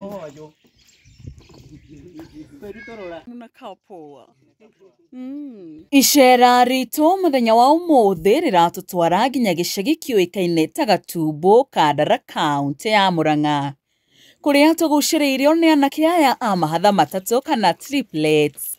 Oyo. Mnakaa poa. Icera ritũ mũthenya wa ũmũthĩ rĩratũtwara nginya gĩcagi kĩũĩkaine ta Gatumbo, Kandara, kaũntĩ ya Murang'a, kũrĩa tũgucĩrĩirio nĩ anake aya a mahatha matatũ kana triplets.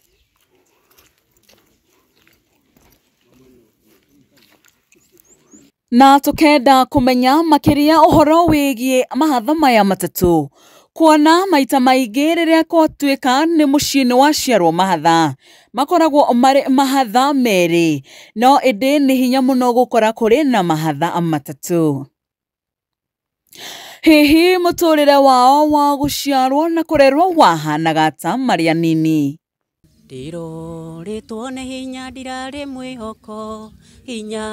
Na tũkenda kũmenya makĩria ũhoro wĩgiĩ mahatha maya matatũ, kuona maita maingĩ rĩrĩa gwatuĩka nĩ mũciĩ-inĩ waciarwo mahatha makoragwo marĩ mahatha merĩ, no ĩndĩ nĩ hinya mũno gũkora kũrĩ na mahatha matatũ. Hihi mũtũrĩre wao wa gũciarwo na kũrerwo wahanaga ta marĩ anini? Ndirorĩtwo nĩ hinya, ndirarĩ mwĩhoko, hinya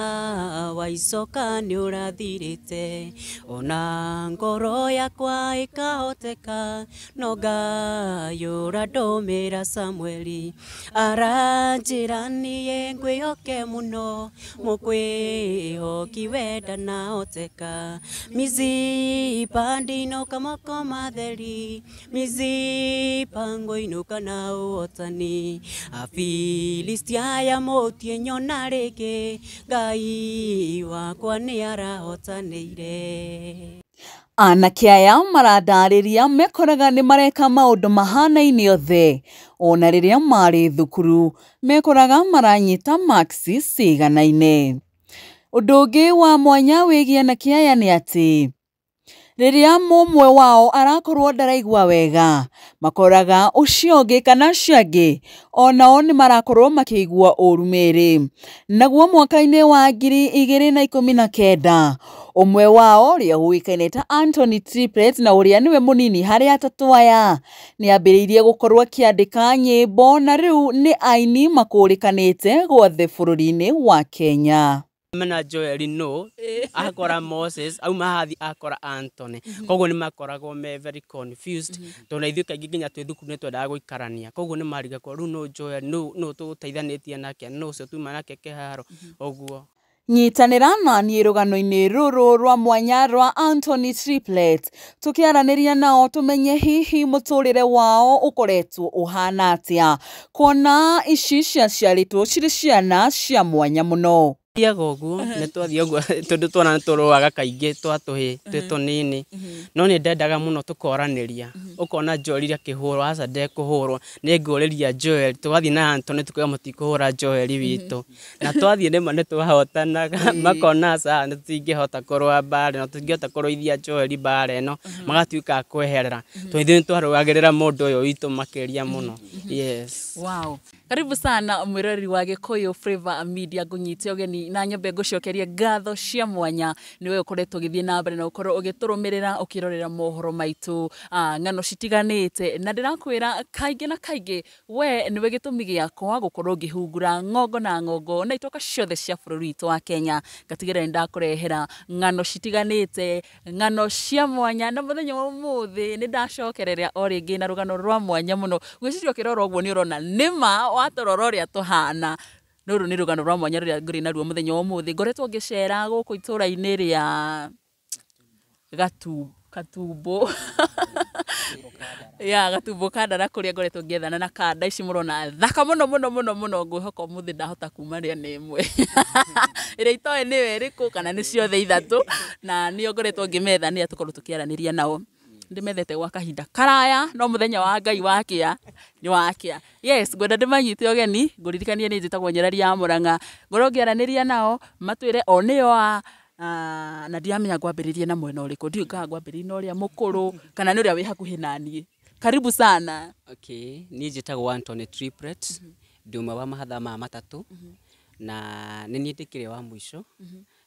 wa icoka nĩ ũrathirĩte, ona ngoro yakwa ĩkahoteka, no Ngai ũrandũmĩra Samueli, aranjĩra niĩ ngwĩhoke mũno, mũkwĩhoki we ndanahoteka, Mizipa ndinũka moko matheri, Mizipa ngũinũka na ũhotani, Afilisti aya mũtie nyona rĩngĩ, Ngai wakwa nĩ arahotanĩire. Anake aya marandarĩria mekoraga nĩ mareka maũndũ mahanaine othe, ona rĩrĩa marĩ thukuru mekoraga maranyita marks ciganaine. Ũndũ ũngĩ wa mwanya wĩgiĩ anake aya nĩ atĩ rĩrĩa mũmwe wao arakorwo ndaraigua wega, makoraga ũcio ũngĩ kana acio angĩ onao nĩ marakorwo makĩigua ũru mĩĩrĩ. Naguo mwaka-inĩ wa 2019 ũmwe wao ũrĩa ũĩkaine ta Anthony Triplet na ũrĩa nĩwe mũnini harĩ atatũ aya nĩ ambĩrĩirie gũkorwo akĩandĩka nyĩmbo na rĩu nĩ aini makũrĩkanĩte guothe bũrũri-inĩ wa Kenya. Mena Joel no akora Moses auma hathi akora Anthony, koguo nĩ makoragwo me very confused, tondũ na ithuĩ kaingĩ nginya twĩ thukuru nĩ twendaga gũikarania, koguo nĩ marigagwo rĩu no Joel no tũgũteithanĩtie nake, no ũcio tuma nake kĩharo ũguo. Nyitanĩra na niĩ rũgano-inĩ rũrũ rwa mwanya rwa Anthony Triplet, tũkĩaranĩria nao tũmenye hihi mũtũrĩre wao ũkoretwo ũhana atĩa, kuona ici ciaciarĩtwo cirĩ ciana cia mwanya mũno. Thiaga ũguo nĩ twathiĩ ũguo tondũ twana nĩ tũrũaga kaingĩ twa tũhĩ twĩ tũnini, no nĩ ndendaga mũno tũkoranĩria, ũkona Joel akĩhũrwo, aca ndekũhũrwo, nĩ ngũrĩria Joel, tũgathiĩ na Anthony tũkauga mũtikũhũra Joel witũ, na twathiĩ nĩma nĩ twahotanaga, makona aca tũtingĩhota kũrũa mbara ĩno, tũtingĩhota kũrũithia Joel mbara ĩno, magatuĩka a kweherera, tondũ ithuĩ nĩ twarũagĩrĩra mũndũ ũyũ witũ makĩria mũno. Yes. Wow. Karibu sana mwĩroreri wa Gĩkũyũ Flavour Media, ngũnyite ũgeni na nyambe ngũcokerie ngatho cia mwanya nĩwe ũkoretwo ũgĩthiĩ na mbere na ũkorwo ũgĩtũrũmĩrĩra ũkĩrorera mohoro maitũ, ng'ano citiganĩte, na ndĩrakwĩra kaingĩ na kaingĩ we nĩwe gĩtũmi gĩakwa gũkorwo ngĩhungura ng'ongo na ng'ongo na itoka ciothe cia bũrũri witũ wa Kenya, ngatigĩrĩra nĩ ndakũrehera ng'ano citiganĩte, ng'ano cia mwanya, na mũthenya wa ũmũthĩ nĩ ndacokereria o rĩngĩ na rũgano rwa mwanya mũno. Ngwĩciria ũkĩrora ũguo nĩ ũrona nĩma watũrora ũrĩa tũhana. Rũrũ nĩ rũgano rwa mwanya rũrĩa ngũrĩ naruo mũthenya wa ũmũthĩ. Ngoretwo ngĩcera gũkũ itũra-inĩ rĩa Gatumbo ya Gatumbo Kandara, kũrĩa ngoretwo ngĩethana na kanda ici mũrona thaka mũno mũno mũno mũno. Ngwĩhoka ũmũthĩ ndahota kuma rĩa nĩ ĩmwe ĩrĩa itoĩ nĩyo ĩrĩkũ kana nĩ ciothe ithatũ, na nĩo ngoretwo ngĩmetha nĩyo tũkorwo tũkĩaranĩria nao. Ndĩmethete gwa kahinda karaya, no mũthenya wa Ngai wakĩa nĩ wakĩa. Yes, ngwenda ndĩmanyite ũgeni, ngũririkanie nĩ njĩtagwo Nyereri ya Murang'a, ngorwo ngĩaranĩria nao matwĩre o nĩo a na ndiramenya ngwambĩrĩrie na mwena ũrĩkũ, ndiũĩ kana ngwambĩrĩrie na ũrĩa mũkũrũ kana nĩ ũrĩa wĩ hakuhĩ naniĩ. Karibu sana. Okay, niĩ njĩtagwo Anthony Triplet, ndĩ ũmwe wa mahatha ma matatũ, na nĩ niĩ ndĩkĩrĩ wa mũico.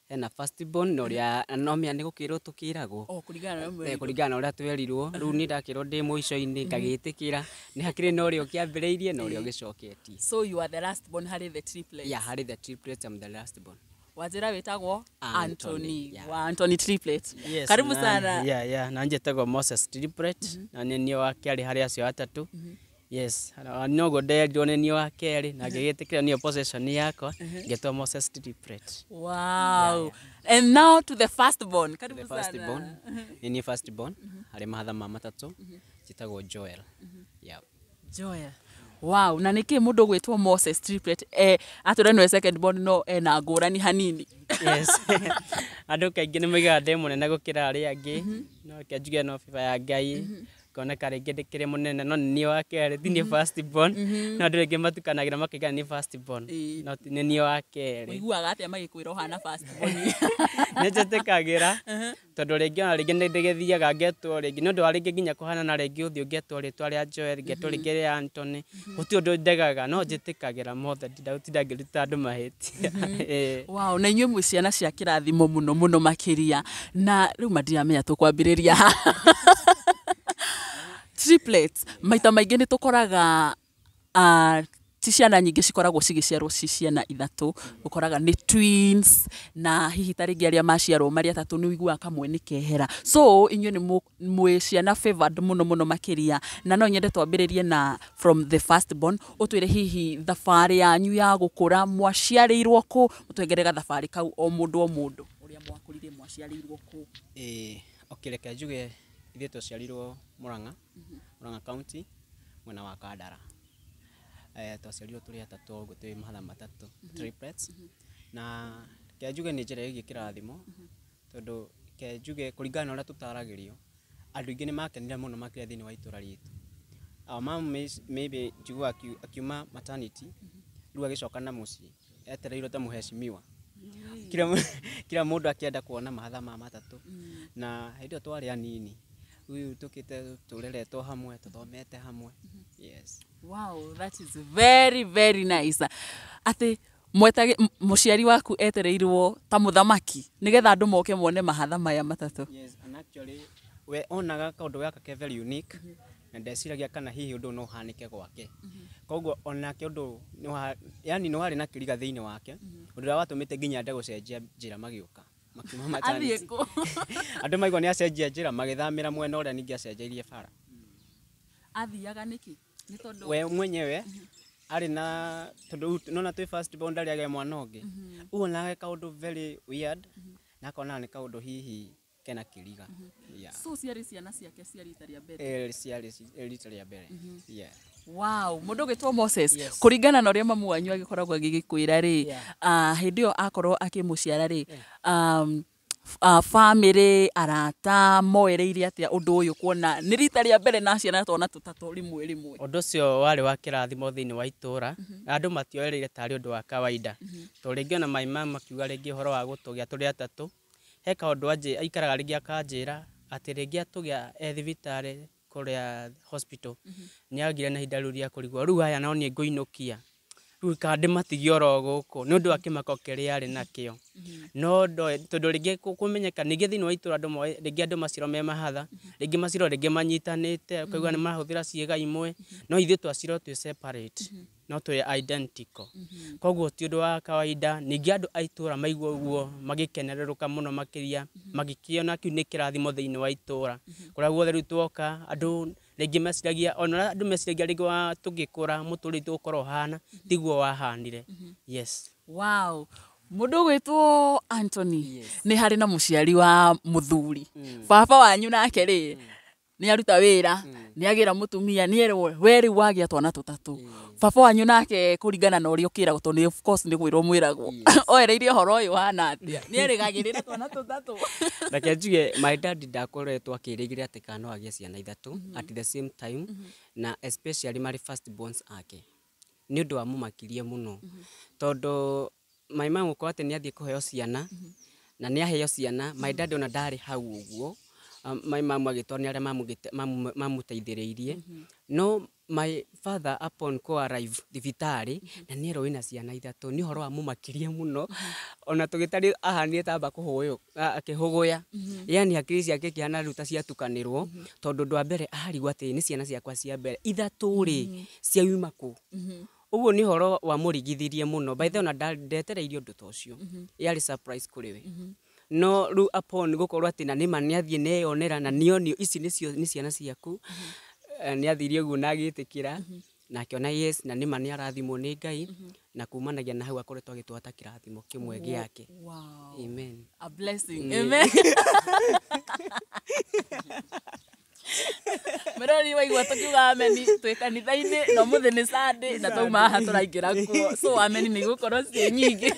Hena first born na ũrĩa no mĩa nĩ gũkĩrwo tũkĩragwo. O, kũringana na ũrĩa mwerirwo. Kũringana na ũrĩa twerirwo, rĩu niĩ ndakĩrwo ndĩ mũico-inĩ ngagĩtĩkĩra, nĩ hakĩrĩ na ũrĩa ũkĩambĩrĩirie na ũrĩa ũgĩcoketie. So you are the last born harĩ the triplets. Yeah, harĩ the triplets, I'm the last born. Wanjĩra wĩtagwo Anthony, Anthony, yeah. wa Anthony Triplet. Yes, Karibu na, sana. Yeah, na njĩtagwo Moses Triplet, na nĩ niĩ wa kerĩ harĩ acio atatũ. Yes, noguo nderirwo nĩ niĩ wa kerĩ na ngĩgĩtĩkĩra nĩyo possession yakwa, ngĩtwo Moses Triplet. Wow. And now to the first born. Karibu The first sana. born. Nĩ niĩ first born harĩ mahatha ma matatũ, njĩtagwo Joel. Yeah. Joel. Wow, na nĩkĩ mũndũ ũgwĩtwo Moses Triplet atũre nĩwe second born no ena ngũrani hanini? Yes. Andũ kaingĩ nĩ moigaga ndĩ mũnene gũkĩra arĩa angĩ, no reke njuge no favor ya Ngai. Ngoneka rĩngĩ ndĩkĩrĩ mũnene no nĩ niĩ wa kerĩ, ti niĩ first born. No andũ rĩngĩ matukanagĩra makauga nĩ first born. No ti nĩ niĩ wa kerĩ. Ũiguaga atĩa magĩkwĩra ũhana first born? Nĩ njĩtĩkagĩra tondũ rĩngĩ ona rĩngĩ nĩ ndĩgĩthiaga ngetwo rĩngĩ nĩ ũndũ wa rĩngĩ nginya kũhanana rĩngĩ ũthiũ ngetwo rĩtwa rĩa Joel, ngetwo rĩngĩ rĩa Anthony, gũtirĩ ũndũ ndegaga no njĩtĩkagĩra mothe, ndindatinda ngĩruta andũ mahĩtia. Ĩĩ. Wow, na inyuĩ mwĩ ciana cia kĩrathimo mũno mũno makĩria, na rĩu ma ndiramenya tũkwambĩrĩria ha. Triplets maita maingĩ nĩ tũkoraga ti ciana nyingĩ cikoragwo cigĩciarwo ci ciana ithatũ, ũkoraga nĩ twins, na hihi ta rĩngĩ arĩa maciarwo marĩ atatũ nĩ ũiguaga kamwe nĩ kehera. So inyuĩ nĩ mwĩ ciana favored mũno mũno makĩria, na no nyende twambĩrĩrie na from the first born, ũtwĩre hihi thabarĩ yanyu ya gũkũra, mwaciarĩirwo kũ, ũtwengere gathabarĩ kau o mũndũ o mũndũ, ũrĩa mwakũrire, mwaciarĩirwo kũ. Ĩĩ, okay, reke njuge ithuĩ twaciarirwo Murang'a, Murang'a County, mwena wa Kandara. Twaciarirwo tũrĩ atatũ ũguo twĩ mahatha matatũ, triplets. Na reke njuge nĩ njĩra ĩgiĩ kĩrathimo, tondũ reke njuge kũringana na ũrĩa tũtaragĩrio, andũ aingĩ nĩ makenire mũno makĩria thĩinĩ wa itũra ritũ. Our mom maybe njiguaga akiuma maternity, rĩu agĩcoka na mũciĩ, etereirwo ta mũheshimiwa. Kila mũndũ akĩenda kuona mahatha ma matatũ. Na hĩndĩ ĩyo twarĩ anini, rĩu tũkĩte tũreretwo hamwe, tũthomete hamwe. Yes. Wow, that is very very nice. Atĩ mwetage mũciari waku etereirwo ta mũthamaki nĩgetha andũ moke mone mahatha maya matatũ. Yes, and actually we onaga kaũndũ gaka ke very unique na ndeciragia kana hihi ũndũ no ũhanĩke gwake. Koguo onake ũndũ yani nĩ warĩ na kĩriga thĩinĩ wake, ũndũ ũrĩa watũmĩte nginya ende gũcenjia njĩra magĩũka. Makiuma Athiĩ maternity. kũ? Andũ maigua nĩ acenjia njĩra magĩthamĩra mwena ũrĩa ningĩ acenjeirie bara. Athiaga nĩkĩ? Nĩ tondũ We mwenyewe arĩ na tondũ nona twĩ first born ndarĩ agĩa mwana ũngĩ. Ũguo onaga kaũndũ very weird na akona nĩ kaũndũ hihi kena kĩriga. Yeah. So ciarĩ ciana ciake cia rita rĩa mbere. Ciarĩ rita rĩa mbere. Yeah. Wow, mũndũ ũgwĩtwo Moses, Yes. kũringana na ũrĩa mamu wanyu agĩkoragwo agĩgĩkwĩra rĩ, hĩndĩ ĩyo akorwo akĩmũciara rĩ, famĩlĩ, arata moereire atĩa ũndũ ũyũ kuona nĩ rita rĩa mbere na ciana twana tũtatũ rĩmwe rĩmwe? Ũndũ ũcio warĩ wa kĩrathimo thĩinĩ wa itũra, na andũ matioereire tarĩ ũndũ wa kawaida. Tondũ rĩngĩ ona my mum akiuga rĩngĩ ũhoro wa gũtũgĩa tũrĩ atatũ, he kaũndũ aikaraga rĩngĩ akanjĩra atĩ rĩngĩ atũgĩa e thibitarĩ kũrĩa hospital, nĩ agire na ihinda rĩu rĩa kũrigwo, rĩu aya no niĩ ngũinũkia, rĩu kana ndĩmatigie oro gũkũ nĩ ũndũ wa kĩmako kĩrĩa arĩ nakĩo. No tondũ rĩngĩ kũmenyeka ningĩ thĩinĩ wa itũra andũ moĩ rĩngĩ andũ maciarwo me mahatha, rĩngĩ maciarwo rĩngĩ manyitanĩte, ũkaigua nĩ marahũthĩra ciĩga imwe, no ithuĩ twaciarwo twĩ separate, no twĩ identical. Koguo ti ũndũ wa kawaida, ningĩ andũ a itũra maigua ũguo magĩkenererũka mũno makĩria, magĩkĩona kĩu nĩ kĩrathimo thĩinĩ wa itũra. Kũrĩa guothe rĩu twoka, andũ rĩngĩ meciragia, ona ũrĩa andũ meciragia rĩngĩ wa tũgĩkũra mũtũrĩre witũ ũgũkorwo ũhana, tiguo wahanire. Yes. Wow. Mũndũ ũgwĩtwo Anthony nĩ harĩ na mũciari wa mũthuri. Baba wanyu nake rĩ, nĩ aruta wĩra, nĩ agĩra mũtumia, nĩ erwo we rĩu wagĩa twana tũtatũ. Baba wanyu nake kũringana na ũrĩa ũkĩragwo, tondũ of course nĩ kwĩrwo mwĩragwo, oereirie ũhoro ũyũ ũhana atĩa? Nĩ erĩgagĩrĩra twana tũtatũ? Reke njuge my dad ndakoretwo akĩrĩgĩrĩra atĩ kana no agĩe ciana ithatũ at the same time, na especially marĩ first borns ake. Nĩ ũndũ wamũmakirie mũno tondũ my mom gũkorwo atĩ nĩ athiĩ kũheo ciana na nĩ aheo ciana, my dad ona ndarĩ hau ũguo. My mom agĩtwo nĩ arĩa mamũteithĩrĩirie, no my father upon ko arrive thibitarĩ na nĩ erwo wĩna ciana ithatũ, nĩ ũhoro wamũmakirie mũno. Ona tũgĩtarĩ ahanire ta amba akĩhũgũya, yani hakiri ciake ikĩhana rĩu ta ciatukanĩrwo, tondũ ũndũ wa mbere arigwo atĩ nĩ ciana ciakwa cia mbere ithatũ rĩ ciauma kũ. Ũguo nĩ ũhoro wamũrigithirie mũno. By the way, ona ndetereirie ũndũ ta ũcio, yarĩ surprise kũrĩ we. No rĩu upon gũkorwo atĩ na nĩma nĩ athiĩ neyonera na nĩonio ici nĩcio nĩ ciana ciaku, Nĩ athire ũguo na agĩtĩkĩra na akĩona yes, na nĩma nĩ arathimwo nĩ Ngai, na kumanagia na hau akoretwo agĩtwata kĩrathimo kĩmwe gĩake. Amen. A blessing. Amen. Mwerori waigua tũkiuga ameni twĩ kanitha-inĩ na ũmũthĩ nĩ Sunday na twauma haha tũraingĩra kuo, so ameni nĩ igũkorwo ciĩ nyingĩ.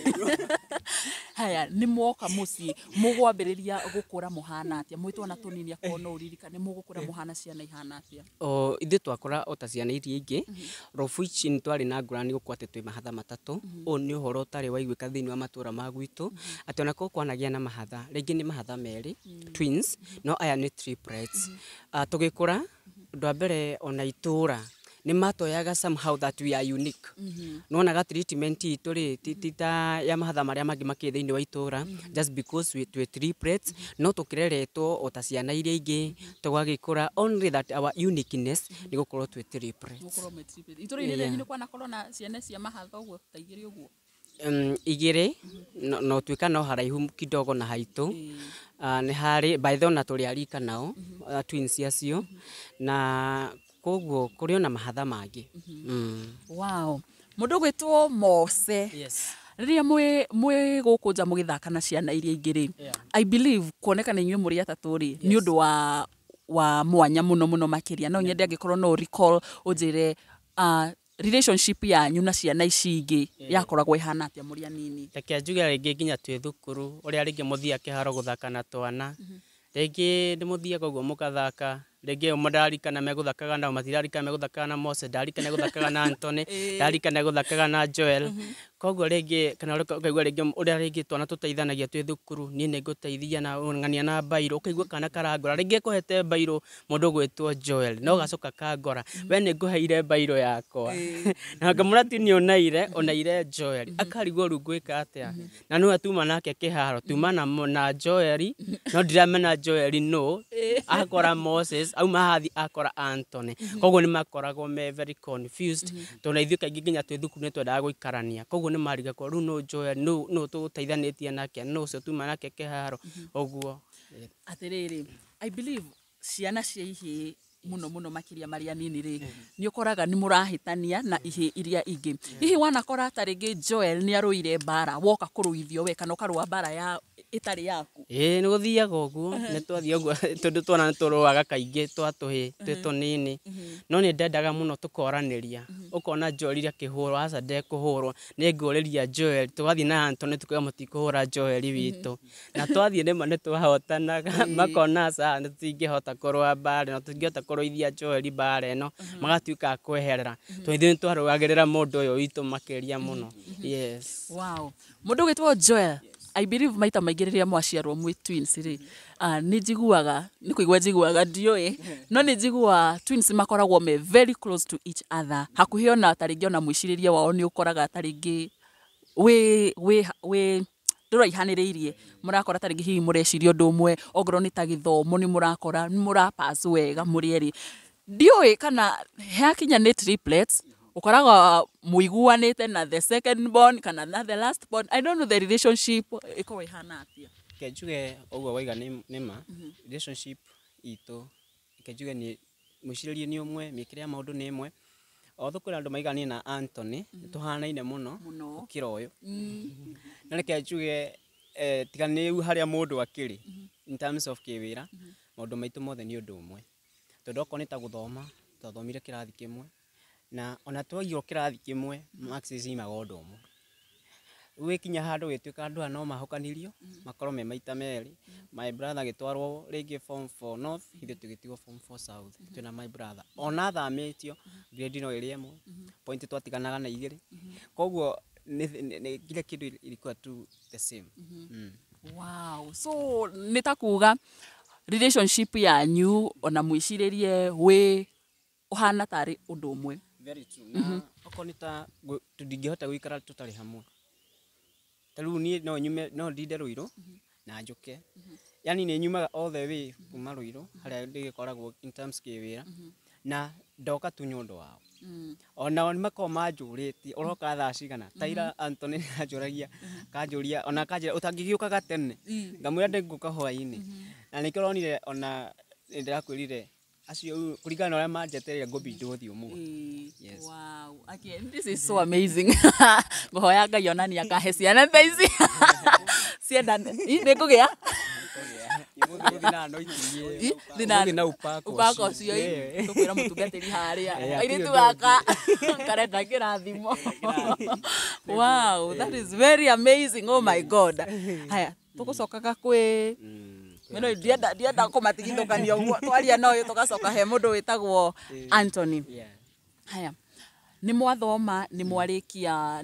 Haya, nĩ mwoka mũciĩ mũgwambĩrĩria gũkũra mũhana atĩa mwĩ twana tũnini, akorwo no ũririkane mũgũkũra mũhana ciana ihana atĩa? O ithuĩ twakũra o ta ciana iria ingĩ, of which nĩ twarĩ na ngũrani gũkorwo atĩ twĩ mahatha matatũ. Ũyũ nĩ ũhoro ũtarĩ waiguĩka thĩinĩ wa matũra ma gwitũ, atĩ ona korwo kwanagĩa na mahatha, rĩngĩ nĩ mahatha merĩ, twins, no aya nĩ triplets. Tũgĩkũra, ũndũ wa mbere ona itũra nĩ matoyaga somehow that we are unique. Nĩwonaga treatment itũ rĩ ti ta ya mahatha marĩa mangĩ makĩrĩ thĩinĩ wa itũra, just because we twĩ triplets, no tũkĩreretwo o ta ciana iria ingĩ tũgagĩkũra, only that our uniqueness nĩ gũkorwo twĩ triplets. Gũkorwo mwĩ triplets. Itũra-inĩ rĩanyu nĩ kwanakorwo na ciana cia mahatha ũguo ta igĩrĩ ũguo? Igĩrĩ no tuĩka no haraihu kidogo na haitũ. Nĩ harĩ by the way ona tũrĩ arika nao, twins acio, na koguo kũrĩ ona mahatha mangĩ. Wow. Mũndũ ũgwĩtwo Mose. Yes. Rĩrĩa mwĩ gũkũ nja mũgĩthaka na ciana iria ingĩ rĩ, I believe kuonekana inyuĩ mũrĩ atatũ rĩ, nĩ ũndũ wa mwanya mũno mũno makĩria. No nyende angĩkorwo no recall ũnjĩre relationship yanyu na ciana ici ingĩ yakoragwo ĩhana atĩa mũrĩ anini? Reke njuge rĩngĩ nginya twĩ thukuru ũrĩa rĩngĩ mũthiaga kĩharo gũthaka na twana, rĩngĩ nĩ mũthiaga ũguo mũkathaka, rĩngĩ ũmwe ndararikana megũthakaga nao, matirarikana megũthakaga na Mose, ndararikana egũthakaga na Anthony, ndararikana egũthakaga na Joel. Koguo rĩngĩ kana ũkaigua rĩngĩ ũrĩa rĩngĩ twana tũteithanagia twĩ thukuru, niĩ nĩ ngũteithia na ng'ania na bairũ, ũkaigua kana karangora, rĩngĩ ekũhete bairũ mũndũ ũgwĩtwo Joel, no gacoka kangora, we nĩ ngũheire bairũ yakwa, na ngamwĩra ti niĩ ũneire, ũneire Joel, akarigwo rĩu ngwĩka atĩa, na nĩwe tuma nake kĩharo, tuma na Joel, no ndiramena Joel no, akora Moses, auma hathi akora Anthony, koguo nĩ makoragwo me very confused, tondũ na ithuĩ kaingĩ nginya twĩ thukuru nĩ twendaga gũikarania, koguo nĩ marigagwo rĩu nũ Joel, nũ tũgũteithanĩtie nake, nũ ũcio tuma nake kĩharo, ũguo. Atĩrĩrĩ, I believe ciana cia ihĩĩ mũno mũno makĩria marĩ anini rĩ, nĩ ũkoraga nĩ mũrahĩtania na ihĩĩ iria ingĩ. Hihi wanakora ta rĩngĩ Joel nĩ arũire mbara, woka kũrũithio we kana ũkarũa mbara ya ĩtarĩ yaku? Ĩĩ nĩ gũthiaga ũguo, nĩ twathiĩ ũguo tondũ twana nĩ tũrũaga kaingĩ twa tũhĩĩ twĩ tũnini, no nĩ ndendaga mũno tũkoranĩria, ũkona Joel akĩhũrwo, aca ndekũhũrwo, nĩ ngũrĩria Joel, tũgathiĩ na Anthony tũkauga mũtikũhũra Joel witũ, na twathiĩ nĩma nĩ twahotanaga, makona aca nĩ tũtingĩhota kũrũa mbara ĩno, tũtingĩhota kũrũithia Joel mbara ĩno, magatuĩka a kweherera, tondũ ithuĩ nĩ twarũagĩrĩra mũndũ ũyũ witũ makĩria mũno. Yes. Wow. Mũndũ ũgwĩtwo Joel, I believe maita maingĩ rĩrĩa mwaciarwo mwĩ twins rĩ, nĩ njiguaga, nĩ kũigua njiguaga ndiũĩ, no nĩ njiguaga twins makoragwo me very close to each other, hakuhĩ ona ta rĩngĩ ona mwĩcirĩrie wao nĩ ũkoraga ta rĩngĩ wĩ ndũraihanĩrĩirie, mũrakora ta rĩngĩ hihi mũreciria ũndũ ũmwe, ongorwo nĩ ta gĩthomo nĩ mũrakora nĩ mũrapass wega mũrĩ erĩ. Ndiũĩ kana hakinya nĩ triplets, ũkoraga mũiguanĩte na the second born kana na the last born. I don't know the relationship ĩkoragwo ĩhana atĩa. Reke njuge ũguo waiga nĩ ma, relationship itũ, reke njuge nĩ mwĩcirĩrie nĩ ũmwe, mĩkĩre ya maũndũ nĩ ĩmwe, although kwĩna andũ maigaga niĩ na Anthony nĩ tũhanaine mũno gũkĩra ũyũ. No reke njuge tiga nĩ harĩa mũndũ akĩrĩ in terms of kĩwĩra, maũndũ maitũ mothe nĩ ũndũ ũmwe, tondũ okorwo nĩ ta gũthoma, twathomire kĩrathi kĩmwe, na ona twaigwo kĩrathi kĩmwe, marks ciumaga ũndũ ũmwe. Rĩu ĩkinya handũ gĩtuĩka andũ aya no mahũkanirio, makorwo me maita merĩ, my brother agĩtwarwo rĩngĩ form 4 north, ithuĩ tũgĩtigwo form 4 south, twĩna my brother. Ona athamĩtio, grade no ĩrĩ ĩmwe, point twatiganaga na igĩrĩ, koguo kila kĩndũ ilikuwa tu the same. Wow. So nĩ ta kuga relationship yanyu ona mwĩcirĩrie wĩ ũhana tarĩ ũndũ ũmwe. Very true. Na okorwo nĩ ta tũndingĩhota gũikara tũtarĩ hamwe. Ta rĩu niĩ no nyume, no ndinde Ruiru na njũke. Yani nĩ nyumaga all the way kuma Ruiru harĩa ndĩgĩkoragwo in terms kĩwĩra, na ndoka tu nĩ ũndũ wao. Onao nĩ makoragwo manjũrĩtie ũroka thaa cigana, ta ira Anthony nĩ anjũragia, akanjũria ona akanjĩra ũtangĩgĩũkaga tene, ngamwĩra ndĩngũka hwainĩ. Na nĩkĩo ũronire ona nĩ ndĩrakwĩrire Acio kũringana na ũrĩa manjetereire ngũbindi gũthiĩ ũmũthĩ. Yes. Wow. Again, this is so amazing. Ngũhoya Ngai onani akahe ciana tha ici. Cienda nĩ ngũgĩa? Ũgũthiĩ na upako upako ũcio tũkwĩra mũtungatĩri harĩa airĩtu gaka karenda kĩrathimo. Wow, that is very amazing. Oh my God. Haya, tũgũcokaga kwĩ Meno ndienda kũmatigithũkania ũguo twaria na ũyũ tũgacoka he mũndũ wĩtagwo Anthony. Haya, nĩ mwathoma, nĩ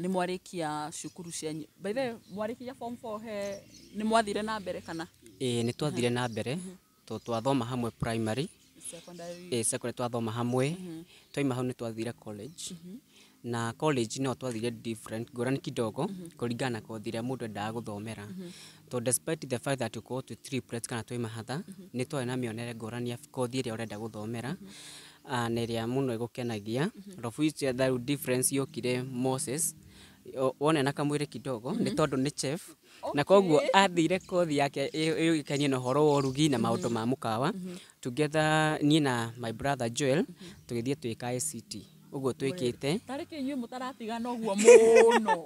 mwarĩkia cukuru cianyu. By the way, mwarĩkia form 4 he nĩ mwathire na mbere kana? Ĩĩ nĩ twathire na mbere to twathoma hamwe primary, secondary, secondary twathoma hamwe, twaima hau nĩ twathire college. Na college no twathire different ngũrani kidogo kũringana na kothi ĩrĩa mũndũ endaga gũthomera. To despite the fact that ũkorwo twĩ triplets kana twĩ mahatha, nĩ twarĩ na mĩonere ngũrani ya kothi ĩrĩa ũrenda gũthomera na ĩrĩa mũno ĩgũkenagia. Of which the difference yokire Moses wona na kamwĩrĩ kidogo nĩ tondũ nĩ chef na koguo athire kothi yake ĩũĩkaine na ũhoro wa ũrugi na maũndũ ma mũkawa. Together niĩ na my brother Joel tũgĩthiĩ twĩka ICT ũguo twĩkĩte. Tarĩ kĩ inyuĩ mũtaratigana ũguo mũno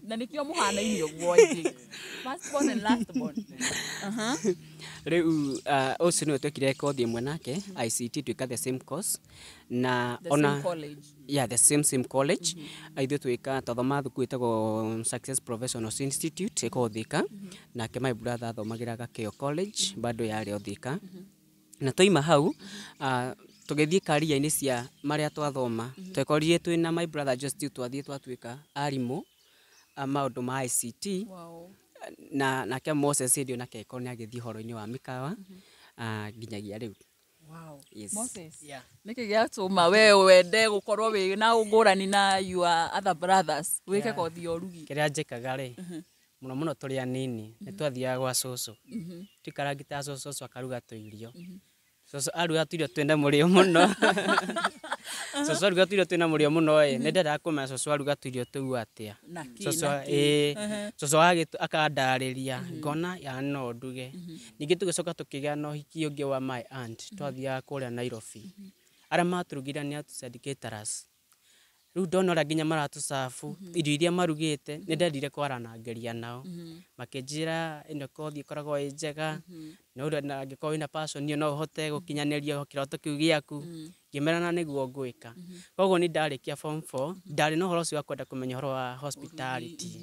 na nĩkĩo mũhanaine ũguo, I think. First born and last born. Rĩu ũcio nĩwe twekire kothi ĩmwe nake ICT, twĩka the same course na the same college. Yeah, the same college. Ithuĩ twĩka twathoma thukuru ĩtagwo Success Professionals Institute ĩkoragwo Thika, nake my brother athomagĩra Gakĩo College bado yarĩ o Thika. Na twaima hau tũgĩthiĩ karia-inĩ cia marĩa twathoma, twekorire twĩ na my brother Justin twathiĩ twatuĩka arimũ a maũndũ ma ICT. Wow. Na nake Moses hĩndĩ ĩyo nake agĩkorwo nĩ agĩthiĩ ũhoro-inĩ wa mĩkawa nginyagia rĩu. Wow. Yes. Moses, Yeah. nĩkĩ gĩatũma we wende gũkorwo wĩ na ngũrani na your other brothers wĩke kothi ya ũrugi? Kĩrĩa njĩkaga rĩ, mũno mũno tũrĩ anini nĩ twathiaga gwa cũcũ, tũikarangĩte cũcũ, cũcũ akaruga tũirio. Cũcũ aruga tũirio twĩna mũrĩo mũno. Cũcũ aruga tũirio twĩna mũrĩo mũno ĩ, nĩ ndendaga kũmenya cũcũ aruga tũirio tũu atĩa. Cũcũ cũcũ akandarĩria ngona ya no nduge. Ningĩ tũgĩcoka tũkĩgĩa na ũhiki ũngĩ wa my aunt, twathiaga kũrĩa Nairobi. Arĩa matũrugire nĩ atusaid caterers. Rĩu ndona ũrĩa nginya maratũcabu irio iria marugĩte, nĩ ndendire kwaranangĩria nao. Makĩnjĩra ĩno kothi ĩkoragwo ĩ njega, na angĩkorwo wĩna passion ĩyo no ũhote gũkinyanĩria kĩroto kĩu gĩaku. Ngĩmera na nĩguo ngwĩka. Koguo nĩ ndarĩkia form 4, ndarĩ na ũhoro ũcio wa kwenda kũmenya ũhoro wa hospitality.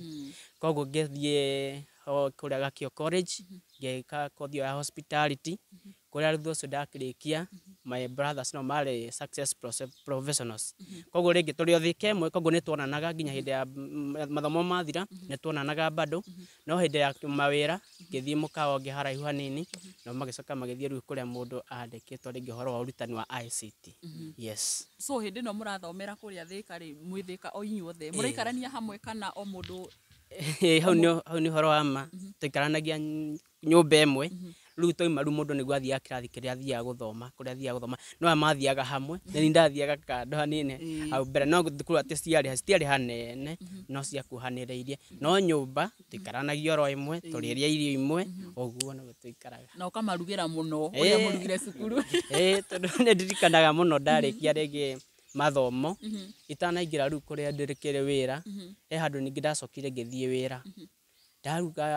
Koguo ngĩthiĩ kũrĩa Gakĩo College, ngĩka kothi ĩyo ya hospitality, kũrĩa thutha ũcio ndakĩrĩkia, my brothers no marĩ Success Professionals. Koguo rĩngĩ tũrĩ o Thika ĩmwe, koguo nĩ tuonanaga nginya hĩndĩ ya mathomo mathira, nĩ tuonanaga bado, no hĩndĩ ya mawĩra ngĩthiĩ mũkawa ũngĩ haraihu hanini, nao magĩcoka magĩthiĩ rĩu kũrĩa mũndũ andĩkĩtwo rĩngĩ ũhoro wa ũrutani wa ICT. Yes. So hĩndĩ ĩno mũrathomera kũrĩa Thika rĩ, mwĩ Thika o inyuothe mũraikarania hamwe kana o mũndũ? Hau nĩ ũhoro wa ma, tũikaranagia nyũmba ĩmwe. Rĩu twaima rĩu mũndũ nĩguo athiaga kĩrathi kĩrĩa athiaga gũthoma, kũrĩa athiaga gũthoma, no aya mathiaga hamwe, na niĩ ndathiaga kando hanini hau mbere, no thukuru atĩ citiarĩ hanene, no ciakuhanĩrĩirie, no nyũmba tũikaranagia oro ĩmwe, tũrĩrĩa irio imwe, ũguo nĩguo tũikaraga. Na ũkamarugĩra mũno ũrĩa mũrugire cukuru. Tondũ nĩ ndirikanaga mũno ndarĩkia rĩngĩ mathomo, itanaingĩra rĩu kũrĩa ndĩrĩkĩre wĩra, he handũ ningĩ ndacokire ngĩthiĩ wĩra.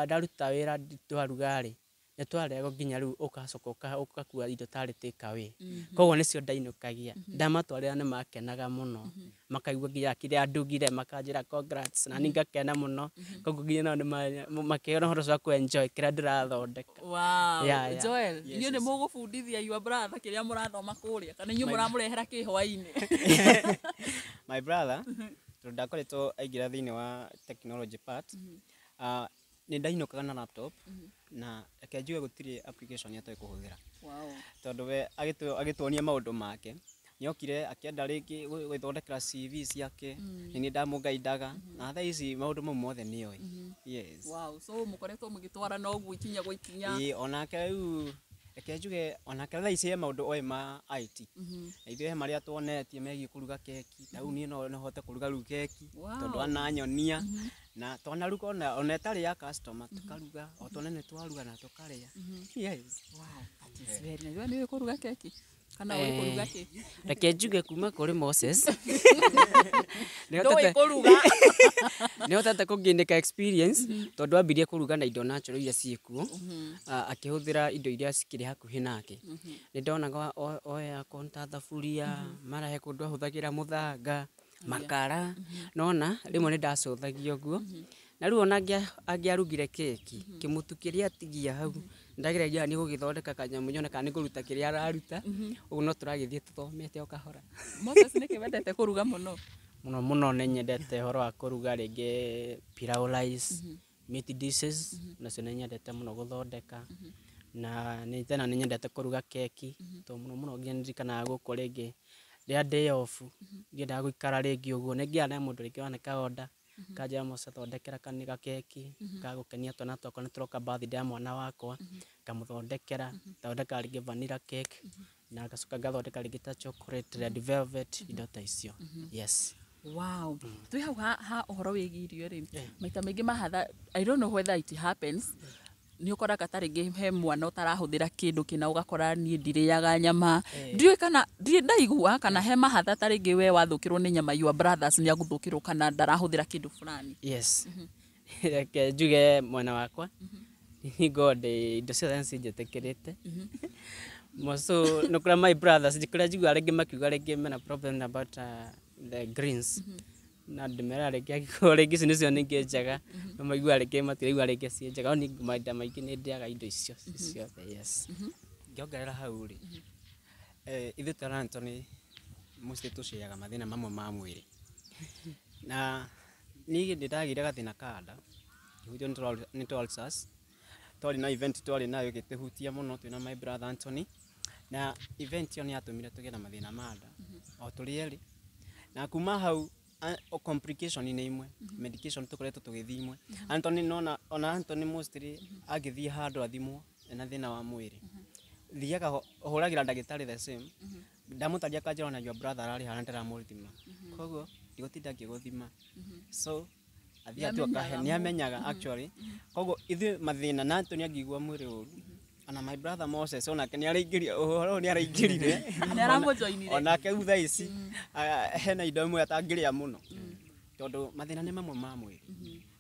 Ndaruta wĩra twaruga rĩ, nĩ twarĩagwo nginya rĩu ũgacoka ũgakua indo tarĩ take away. Koguo nĩcio ndainũkagia, ndamatwarĩra nĩ makenaga mũno, makaigua nginya kĩrĩa ndugire makanjĩra congrats, na niĩ ngakena mũno. Koguo nginya nao makĩona ũhoro ũcio wa kũ enjoy kĩrĩa ndĩrathondeka. Wow. Joel, inyuĩ nĩ mũgũbundithia your brother kĩrĩa mũrathoma kũrĩa kana inyuĩ mũramũrehera kĩ hwaĩ-inĩ? My brother, tondũ ndakoretwo aingĩra thĩinĩ wa technology part, nĩ ndainũkaga na laptop, na reke njuge gũtirĩ application atoĩ kũhũthĩra. Tondũ we agĩtuonia maũndũ make, nĩokire akĩenda rĩngĩ gwĩthondekera CV ciake, nĩ niĩ ndamũgaindaga, na thaa ici maũndũ mau mothe nĩoĩ. Yes. Wow, so mũkoretwo mũgĩtwarana ũguo ikinya gwa ikinya. Ĩĩ, onake rĩu reke njuge onake thaa ici he maũndũ oĩ ma IT. Na ithuĩ he marĩa tuonetie megiĩ kũruga keki, ta rĩu niĩ no hote kũruga rĩu keki, tondũ ananyonia, na twanaruga ona ĩtarĩ ya customer, tũkaruga, o tuone nĩ twaruga na tũkarĩa. Yes. Wow, that is very nice. We nĩũĩ kũruga keki? Kana ũĩ kũruga kĩ? Reke njuge kuma kũrĩ Moses. Ndũĩ kũruga. Nĩhotete kũngĩnĩka experience tondũ ambirie kũruga na indo natural iria ciĩkuo, akĩhũthĩra indo iria cikĩrĩ hakuhĩ nake. Nĩ ndonaga oya konta thaburia, mara he kũndũ ahũthagĩra mũthanga, makara, nona rĩmwe nĩ ndacũthagia ũguo. Na rĩu ona angĩarugire keki, kĩmũtu kĩrĩa atigia hau, ndageragia nĩ gũgĩthondeka kanyamũ nyone kana nĩ kũruta kĩrĩa araruta, ũguo no tũragĩthiĩ tũthomete o kahora. Moses, nĩkĩ wendete kũruga mũno? Mũno mũno nĩ nyendete ũhoro wa kũruga rĩngĩ pilau rice, meat dishes, nacio nĩ nyendete mũno gũthondeka. Na nĩ tena nĩ nyendete kũruga keki, tondũ mũno mũno nginya ndirikanaga gũkũ rĩngĩ rĩrĩa ndĩ off, ndiendaga gũikara rĩngĩ ũguo, nĩ ngĩaga na mũndũ rĩngĩ waneka order, kanjĩra Mose thondekera gakeki ga gũkenia twana twakwa nĩ tũroka birthday ya mwana wakwa, ngamũthondekera, thondekaga rĩngĩ vanilla cake, na ngacoka ngathondeka rĩngĩ ta chocolate, red velvet, indo ta icio. Yes. Wow. Twĩ hau ha ũhoro wĩgiĩ irio rĩ, maita maingĩ mahatha, I don't know whether it happens, nĩ ũkoraga ta rĩngĩ he mwana ũtarahũthĩra kĩndũ kĩna, ũgakora niĩ ndirĩaga nyama, ndiũĩ kana ndirĩ ndaigua kana he mahatha ta rĩngĩ we wathũkĩrwo nĩ nyama, your brothers nĩ agũthũkĩrwo kana ndarahũthĩra kĩndũ fulani. Yes. Reke njuge mwena wakwa, niĩ ndĩ indo ciothe nĩcinjĩtĩkĩrĩte. So nĩ kũrĩa my brothers, kũrĩa njiguaga rĩngĩ makiuga rĩngĩ mena problem about the greens. Na ndĩmeraga rĩngĩ angĩkorwo rĩngĩ ici nĩcio ningĩ njega, no maiguaga rĩngĩ matiraigua rĩngĩ ciĩ njega, no niĩ mahinda maingĩ nĩ ndĩaga indo icio ciothe, yes. Ngĩongerera hau rĩ, ithuĩ ta Anthony mostly tũciaga mathĩna mamwe ma mwĩrĩ. Na niĩ nĩ ndagĩire gathĩna ka nda, ngĩhutio nĩ tũ ulcers. Twarĩ na event twarĩ nayo ĩgĩtũhutia mũno twĩna my brother Anthony, na event ĩyo nĩ yatũmire tũgĩe na mathĩna ma nda o tũrĩ erĩ. Na kuma hau complication nĩ imwe, medication tũkoretwo tũgĩthiĩ imwe. Anthony nona ona Anthony mostly angĩthiĩ handũ athimwo ena thĩna wa mwĩrĩ, thiaga hũragĩra ndagĩtarĩ the same, ndamũtaria akanjĩra ona your brother ararĩ haha na ndĩramũthima, koguo ndigũtinda ngĩgũthima. So athiaga tu akahe, nĩ amenyaga actually. Koguo ithuĩ mathĩna na Anthony angĩigua mwĩrĩ ũru, ona my brother Moses onake nĩ araingĩria ũhoro ũyũ, nĩ araingĩrire. Nĩ aramũjoinire. Onake rĩu thaa ici hena indo imwe atangĩrĩa mũno tondũ mathĩna nĩ mamwe ma mwĩrĩ.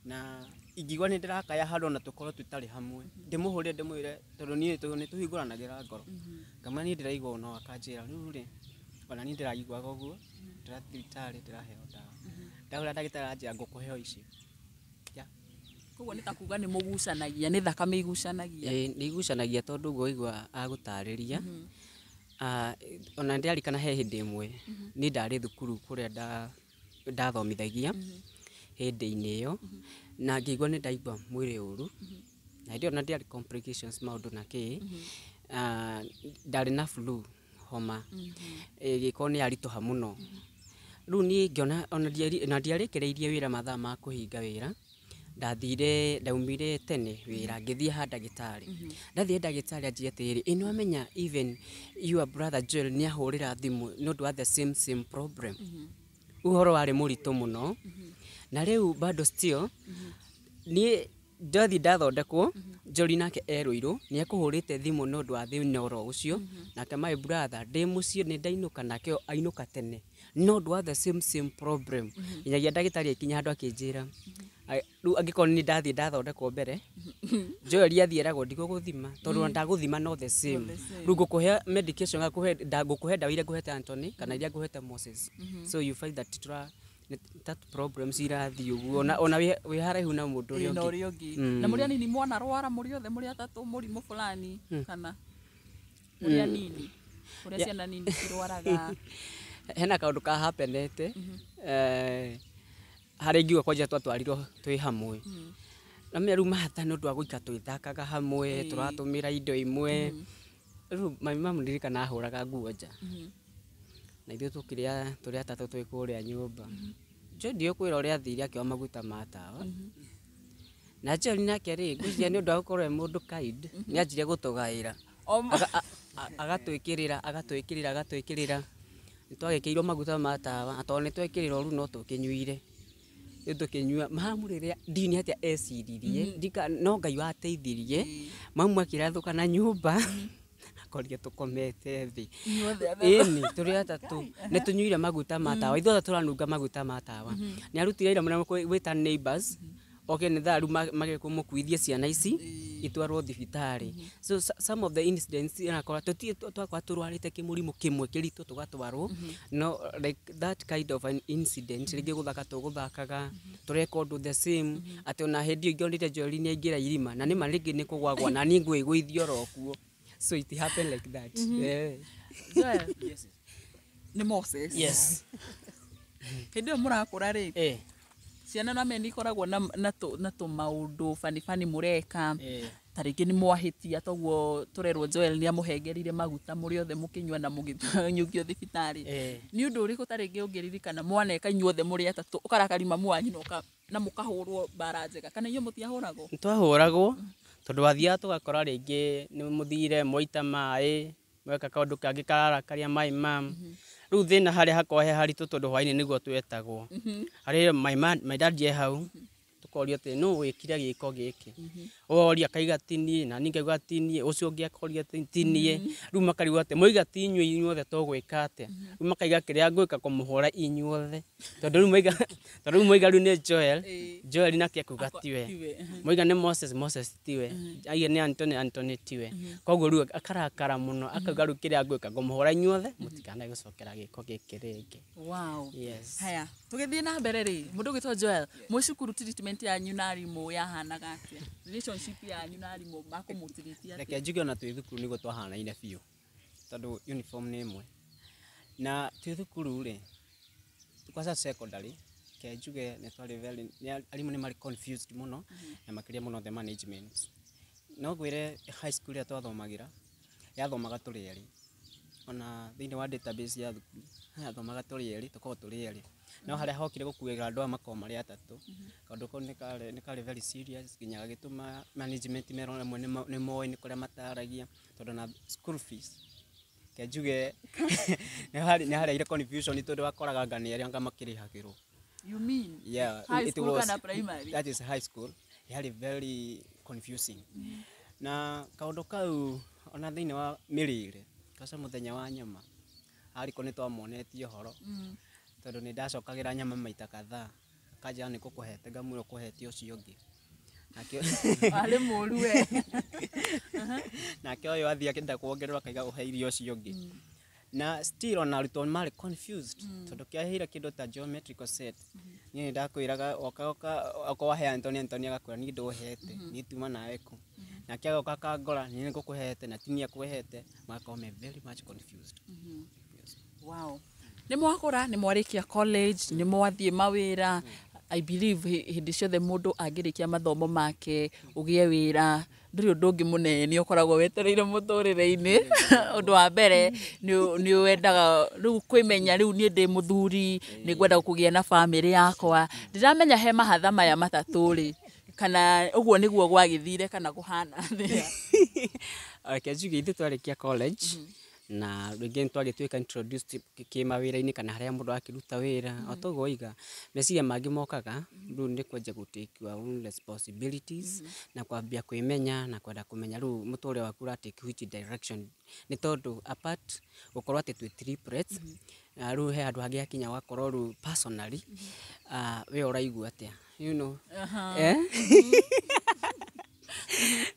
Na ingĩigua nĩ ndĩrakaya handũ ona tũkorwo tũtarĩ hamwe, ndĩmũhũrĩre ndĩmwĩre, tondũ niĩ nĩ tũhingũranagĩra ngoro, ngamwĩra niĩ ndĩraigua ũũ, no akanjĩra rĩu rĩ ona niĩ ndĩraiguaga ũguo, ndĩrathiĩ thibitarĩ ndĩraheo ndawa, ndahũra ndagĩtarĩ aranjĩra ngũkũhe o icio. Koguo nĩ ta kuga nĩ mũgucanagia, nĩ thakame igucanagia. Ĩĩ, nĩ igucanagia tondũ ũguo waigua agũtarĩria. Ona nĩndĩrarikana he hĩndĩ ĩmwe niĩ ndarĩ thukuru kũrĩa ndathomithagia hĩndĩ-inĩ ĩyo, na ngĩigua nĩ ndaigua mwĩrĩ ũru, na hĩndĩ ĩyo na ndiarĩ complications maũndũ na kĩ, ndarĩ na flu, homa ĩgĩkorwo nĩ yaritũha mũno. Rĩu niĩ ngĩona ona ndiarĩkĩrĩirie wĩra mathaa ma kũhinga wĩra, ndathire, ndaumire tene wĩra ngĩthiĩ ha ndagĩtarĩ. Ndathiĩ ndagĩtarĩ anjĩra atĩrĩrĩ, ĩ nĩwamenya even your brother Joel nĩ ahũrĩra thimũ nĩ ũndũ wa the same same problem. Ũhoro warĩ mũritũ mũno, na rĩu bado still niĩ ndathiĩ ndathondekwo, Joel nake erũirwo nĩ ekũhũrĩte thimũ nĩ ũndũ wa thĩna oro ũcio, nake my brother ndĩ mũciĩ nĩ ndainũka nake ainũka tene no ũndũ wa the same same problem. Nginyagia ndagĩtarĩ akinya handũ akĩnjĩra, rĩu angĩkorwo nĩ ndathiĩ ndathondekwo mbere, Joel athiĩ eragwo ndigũgũthima tondũ ona ndagũthima no the same, rĩu ngũkũhe medication, ngũkũhe ndawa iria ngũhete Anthony kana iria ngũhete Moses. So you find that tura that problems irathiĩ ũguo ona wĩ haraihu na mũndũ ũrĩa na ũngĩ. Ũrĩa ũngĩ. Na mũrĩ anini mwanarwara mũrĩ othe mũrĩ atatũ mũrimũ fulani, kana mũrĩ anini ũrĩa ciana nini cirwaraga? Hena kaũndũ ka happenete, harĩa ingiuga kwanja twatwarirwo twĩ hamwe, na menya rĩu mahata nĩ ũndũ wa gũikara tũgĩthakaga hamwe, tũratũmĩra indo imwe. Rĩu my mum ndirikana ahũraga nguo nja na ithuĩ tũkĩrĩa tũrĩ atatũ twĩ kũrĩa nyũmba. Joel ndiũkwĩra ũrĩa athire akĩoya maguta ma tawa, na Joel nake rĩ, ngwĩciria nĩ ũndũ wa gũkorwo e mũndũ kind, nĩ anjirie gũtũgaĩra, agatwĩkĩrĩra agatwĩkĩrĩra agatwĩkĩrĩra. Nĩ twagĩkĩirwo maguta ma tawa, na tondũ nĩ twekĩrĩrwo rĩu no tũkĩnyuire, rĩu tũkĩnyua mamu rĩrĩa ndiũĩ nĩ atĩa eciririe, no Ngai wateithirie, mamu akĩrathũka na nyũmba. Tũrekorire tũkomete thĩ. Inyuothe atatũ? Ĩni, tũrĩ atatũ nĩ tũnyuire maguta ma tawa, ithuothe tũranunga maguta ma tawa. Nĩ arutire ira mũrĩa gwĩta neighbors oke nĩ thaa rĩu magĩkũmũkuithie ciana ici itwarwo thibitarĩ. So some of the incidents ĩrakora tũtirĩ twakora tũrwarĩte kĩmũrimũ kĩmwe kĩritũ tũgatwarwo, no like that kind of an incident, rĩngĩ gũthaka tũgũthakaga, tũreka ũndũ the same, atĩ ona hĩndĩ ĩyo ingĩonire Joel nĩ aingĩra irima na nĩma rĩngĩ nĩ kũgwagwa na niĩ ngwĩgũithia oro kuo. So it happened like that, yeah. Joel, nĩ Moses? Yes. Hĩndĩ ĩyo mũrakũra rĩ, ciana na meni ikoragwo na tũmaũndũ banibani mũreka, ta rĩngĩ nĩ mwahĩtia, toguo tũrerwo Joel nĩ amũhengerire maguta mũrĩ othe mũkĩnyua na mũgĩnyukio thibitarĩ. Nĩ ũndũ ũrĩkũ ta rĩngĩ ũngĩririkana mwaneka inyuothe mũrĩ atatũ, ũkarakari mamu wanyu na mũkahũrwo mbara njega, kana inyuĩ mũtiahũragwo? Nĩ twahũragwo, tondũ wathiaga tũgakora rĩngĩ nĩ mũthire mwaita maĩ, mweka kaũndũ kangĩ kararakaria my mom. Rĩu thĩna harĩa hakoragwo he haritũ, tondũ hwainĩ nĩguo twetagwo harĩ my dad e hau, tũkorio atĩ nũ wĩkire gĩko gĩkĩ. Woria akaiga ti niĩ, na niĩ ngauga ti niĩ, ũcio ũngĩ akoria ti niĩ. Rĩu makarigwo atĩ moiga ti inyuĩ inyuothe tũgwĩka atĩa? Rĩu makaiga kĩrĩa ngwĩka kũmũhũra inyuothe, tondũ rĩu moiga rĩu nĩ Joel, Joel nake akuga tiwe. Tiwe. Moiga nĩ Moses, Moses tiwe. Aiga nĩ Anthony, Anthony tiwe. Koguo rĩu akarakara mũno, akauga rĩu kĩrĩa ngwĩka ngũmũhũra inyuothe, mũtikanae gũcokera gĩko gĩkĩ rĩngĩ. Yes. Haya, tũgĩthiĩ na mbere rĩ, mũndũ ũgĩtwo Joel, mwĩ cukuru treatment yanyu na arimũ yahanaga atĩa? Relationship yanyu na arimũ makũmũtiriti atĩa? Reke njuge ona twĩ thukuru nĩguo twahanaine biũ, tondũ uniform nĩ ĩmwe. Na twĩ thukuru rĩ, kwanza secondary, reke njuge nĩ twarĩ very arimũ nĩ marĩ confused mũno, na makĩria mũno the management. No ngwĩre high school ĩrĩa twathomagĩra yathomaga tũrĩ erĩ, ona thĩinĩ wa database ya thukuru yathomaga tũrĩ erĩ, tũkoragwo tũrĩ erĩ, no harĩa hokire gũkuĩra andũ aya makoragwo marĩ atatũ, kaũndũ kau nĩ karĩ very serious nginya gagĩtũma management merwo rĩmwe nĩ moĩ nĩ kũrĩa mataragia, tondũ na school fees, reke njuge nĩ hareire confusion, tondũ wakoraga anga nĩ erĩ anga makĩrĩhagĩrwo. You mean Yeah, high it school was, kana primary? That is high school. Yarĩ very confusing. Na kaũndũ kau ona thĩinĩ wa mĩrĩre, kaca mũthenya wa nyama ariko nĩ twamonetie ũhoro, tondũ nĩ ndacokagĩra nyama maita kadhaa, akanjĩra nĩ ngũkũhete, ngamwĩra ũkũhete ũcio ũngĩ. Nake Arĩ mũru we. Nake ũyũ athiĩ akĩenda kuongererwo akaiga ũheire ũcio ũngĩ. Na still ona arutwo marĩ confused, tondũ kĩaheire kĩndũ ta geometrical set, niĩ nĩ ndakwĩraga oka oka oka wahe Anthony, Anthony agakwĩra niĩ ndũhete, niĩ tuma nawe kũ. Nake agoka akangora niĩ nĩ ngũkũhete na ti niĩ akũhete, magakorwo me very much confused. Yes. Wow. Nĩ mwakũra, nĩ mwarĩkia college, nĩ mwathiĩ mawĩra. I believe hĩndĩ ciothe mũndũ angĩrĩkia mathomo make, ũgĩe wĩra, ndũrĩ ũndũ ũngĩ mũnene ũkoragwo wetereire mũtũrĩre-inĩ. Ũndũ wa mbere nĩ wendaga rĩu kwĩmenya, rĩu niĩ ndĩ mũthuri, nĩ ngwenda kũgĩa na bamĩrĩ yakwa. Ndĩramenya he mahatha maya matatũ rĩ, kana ũguo nĩguo gwagĩthire kana kũhana atĩa? Reke njuge ithuĩ twarĩkia college na rĩngĩ nĩ twagĩtuĩka introduced kĩmawĩra-inĩ kana harĩa mũndũ akĩruta wĩra, o toguo waiga, meciria mangĩ mokaga rĩu nĩ kwanjia gũ take your own responsibilities na kwambia kwĩmenya na kwenda kũmenya rĩu mũtũrĩre waku ũra take which direction, nĩ tondũ apart gũkorwo atĩ twĩ triplets, na rĩu he handũ hangĩ hakinya ũgakorwo rĩu personally we ũraigua atĩa? Eh?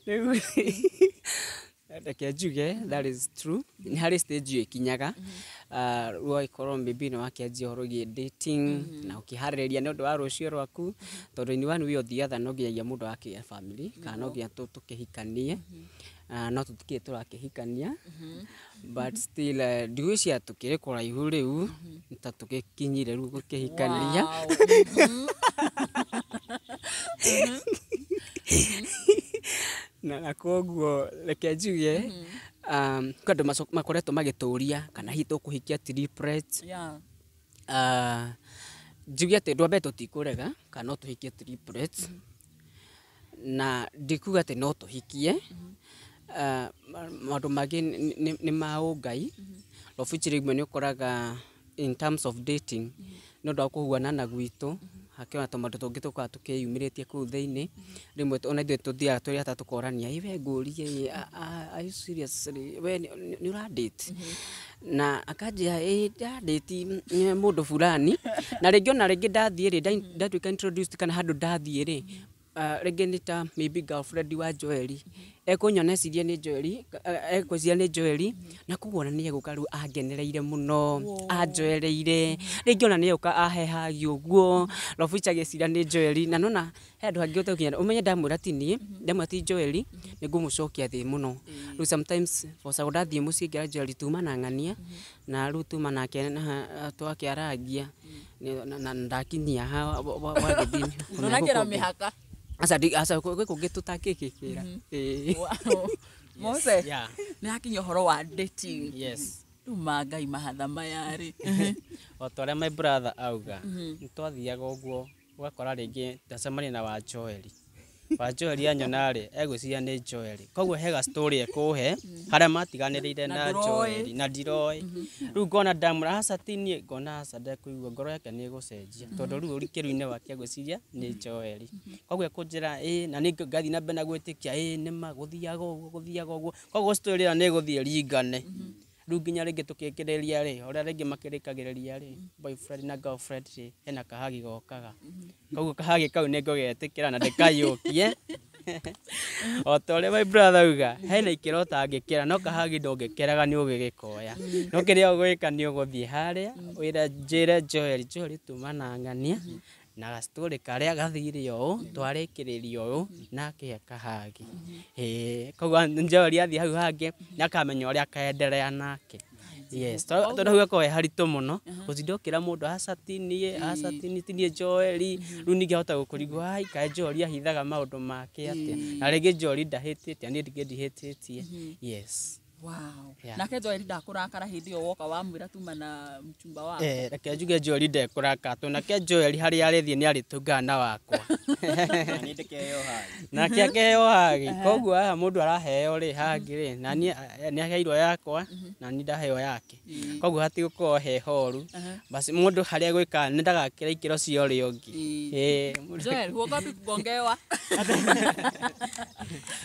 Rĩu reke njuge that is true, nĩ harĩ stage ĩyo ĩkinyaga, rĩu ũgagĩkorwo maybe nĩ wakĩanjia ũhoro wĩgiĩ dating na ũkĩharĩrĩria nĩ ũndũ wa rũciũ rwaku, tondũ in one way or the other no nginyagia mũndũ akĩgĩa family kana no nginya tũkĩhikanie. No tũtikĩrĩ tũrakĩhikania, but still ndigwĩciria tũkĩrĩ kũraihu rĩu ta tũgĩkinyire rĩu gũkĩhikania. Na koguo reke njuge kwĩ andũ makoretwo magĩtũria kana hihi tũkũhikia triplets. Njuge atĩ ũndũ wa mbere tũtikũrega kana no tũhikie triplets, na ndikuga atĩ no tũhikie. Maũndũ mangĩ nĩ ma ũngai, of which rĩmwe nĩ ũkoraga in terms of dating nĩ ũndũ wa kũhuanana gwitũ Hakĩona tũmaũndũ tũngĩ tũkoragwo tũkĩyumĩrĩtie kũu thĩinĩ. Rĩmwe ona ithuĩ tũthiaga tũrĩ atatũ tũkorania, ĩ we ngũrie, are you serious, we nĩ ũra date? Na akanjĩra ĩ ndĩra date mũndũ fulani. Na rĩngĩ ona rĩngĩ ndathiĩ rĩ, ndatuĩka introduced kana handũ ndathiĩ rĩ, rĩngĩ nĩ ta maybe girlfriend wa Joeli, ekũnyona ecirie nĩ Joeli, ekwĩciria nĩ Joeli, na koguo ona nĩ egũka rĩu angenereire mũno, anjoereire, rĩngĩ ona nĩ egũka ahe hug ũguo, Robicha agĩciria nĩ Joeli, na nona he handũ hangĩ ũtegũkinya, ũmenye ndamwĩra ti niĩ, ndamwĩra ti Joeli, nĩ ngũmũcokia thĩ mũno. Rĩu sometimes bocagwo ndathiĩ mũciĩ ngera Joeli tuma na ng'ania, na rĩu tuma nake twakĩarangia, na ndakinyia ha wagĩthiĩ. Ndũnakĩra mĩhaka. Aca, aca, gwĩ kũngĩ tũtangĩgĩkĩra. Ĩĩ. Mose, Yeah. nĩ hakinya ũhoro wa dating. Yes. Rĩu ma Ngai mahatha maya rĩ. O ta ũrĩa my brother auga, nĩ twathiaga ũguo ũgakora rĩngĩ ndacemania na wa Joeli. Wa Joeli anyona rĩ, egwĩciria nĩ Joeli. Koguo he ga story ekũhe harĩa matiganĩrĩire Na na ndũroĩ. Joeli na ndiroĩ. Rĩu ngona ndamwĩra aca ti niĩ, ngona aca ndekũigua, ngoro yake nĩ ĩgũcenjia tondũ rĩu ũrikĩru-inĩ wake egwĩciria nĩ Joeli. Koguo ekũnjĩra ĩĩ, na niĩ ngathiĩ na mbere na gwĩtĩkia ĩĩ nĩma gũthiaga ũguo, gũthiaga ũguo. Koguo story ĩyo nĩ ĩgũthiĩ ĩringane. Rĩu nginya rĩngĩ tũkĩkĩrĩria rĩ, ũrĩa rĩngĩ makĩrĩkagĩrĩria rĩ, boyfriend na girlfriend rĩ, hena kahagi gokaga. Koguo kahagi kau nĩ ngũgetĩkĩra na ndĩkaiyũkie. O ta ũrĩa my brother auga, hena ikĩro ũtangĩkĩra, no kahagi ndũngĩkĩraga nĩ ũgĩgĩkoya. No kĩrĩa ũgwĩka nĩ ũgũthiĩ harĩa, wĩre njĩre Joeli, Joeli tuma na ng'ania, na ga story karĩa gathire ũũ, twarĩkĩrĩria ũũ, na akĩhe kahagi. Ĩĩ, koguo Joeli athiĩ hau hangĩ, nĩ akamenya ũrĩa akaendelea nake. Yes, tondũ hau hakoragwo he haritũ mũno, gũtinda ũkĩra mũndũ aca ti niĩ, aca ti niĩ, ti niĩ Joeli, rĩu ningĩ ahota gũkũrigwo ai kaĩ Joeli ahithaga maũndũ make atĩa, na rĩngĩ Joeli ndahĩtĩtie, niĩ ningĩ ndihĩtĩtie. Yes. Wow. Yeah. Nake Joeli ndakũrakara hĩndĩ ĩyo woka wamwĩra tuma na mchumba wako. Eh, reke njuge Joeli ndekũrakara tondũ nake Joeli harĩa arĩthiĩ nĩ arĩtũngana na wakwa. Na niĩ ndĩkeheo hug. Nake akeheo hug. Koguo haha mũndũ araheo rĩ hug rĩ, na niĩ nĩ aheirwo yakwa, na niĩ ndaheo yake. Koguo hatigũkorwo he horu. Basi mũndũ harĩa egwĩka nĩ ndagakĩra ikĩro cia ũrĩa ũngĩ. Ĩĩ, mũndũ- Joel, huogopi kugongewa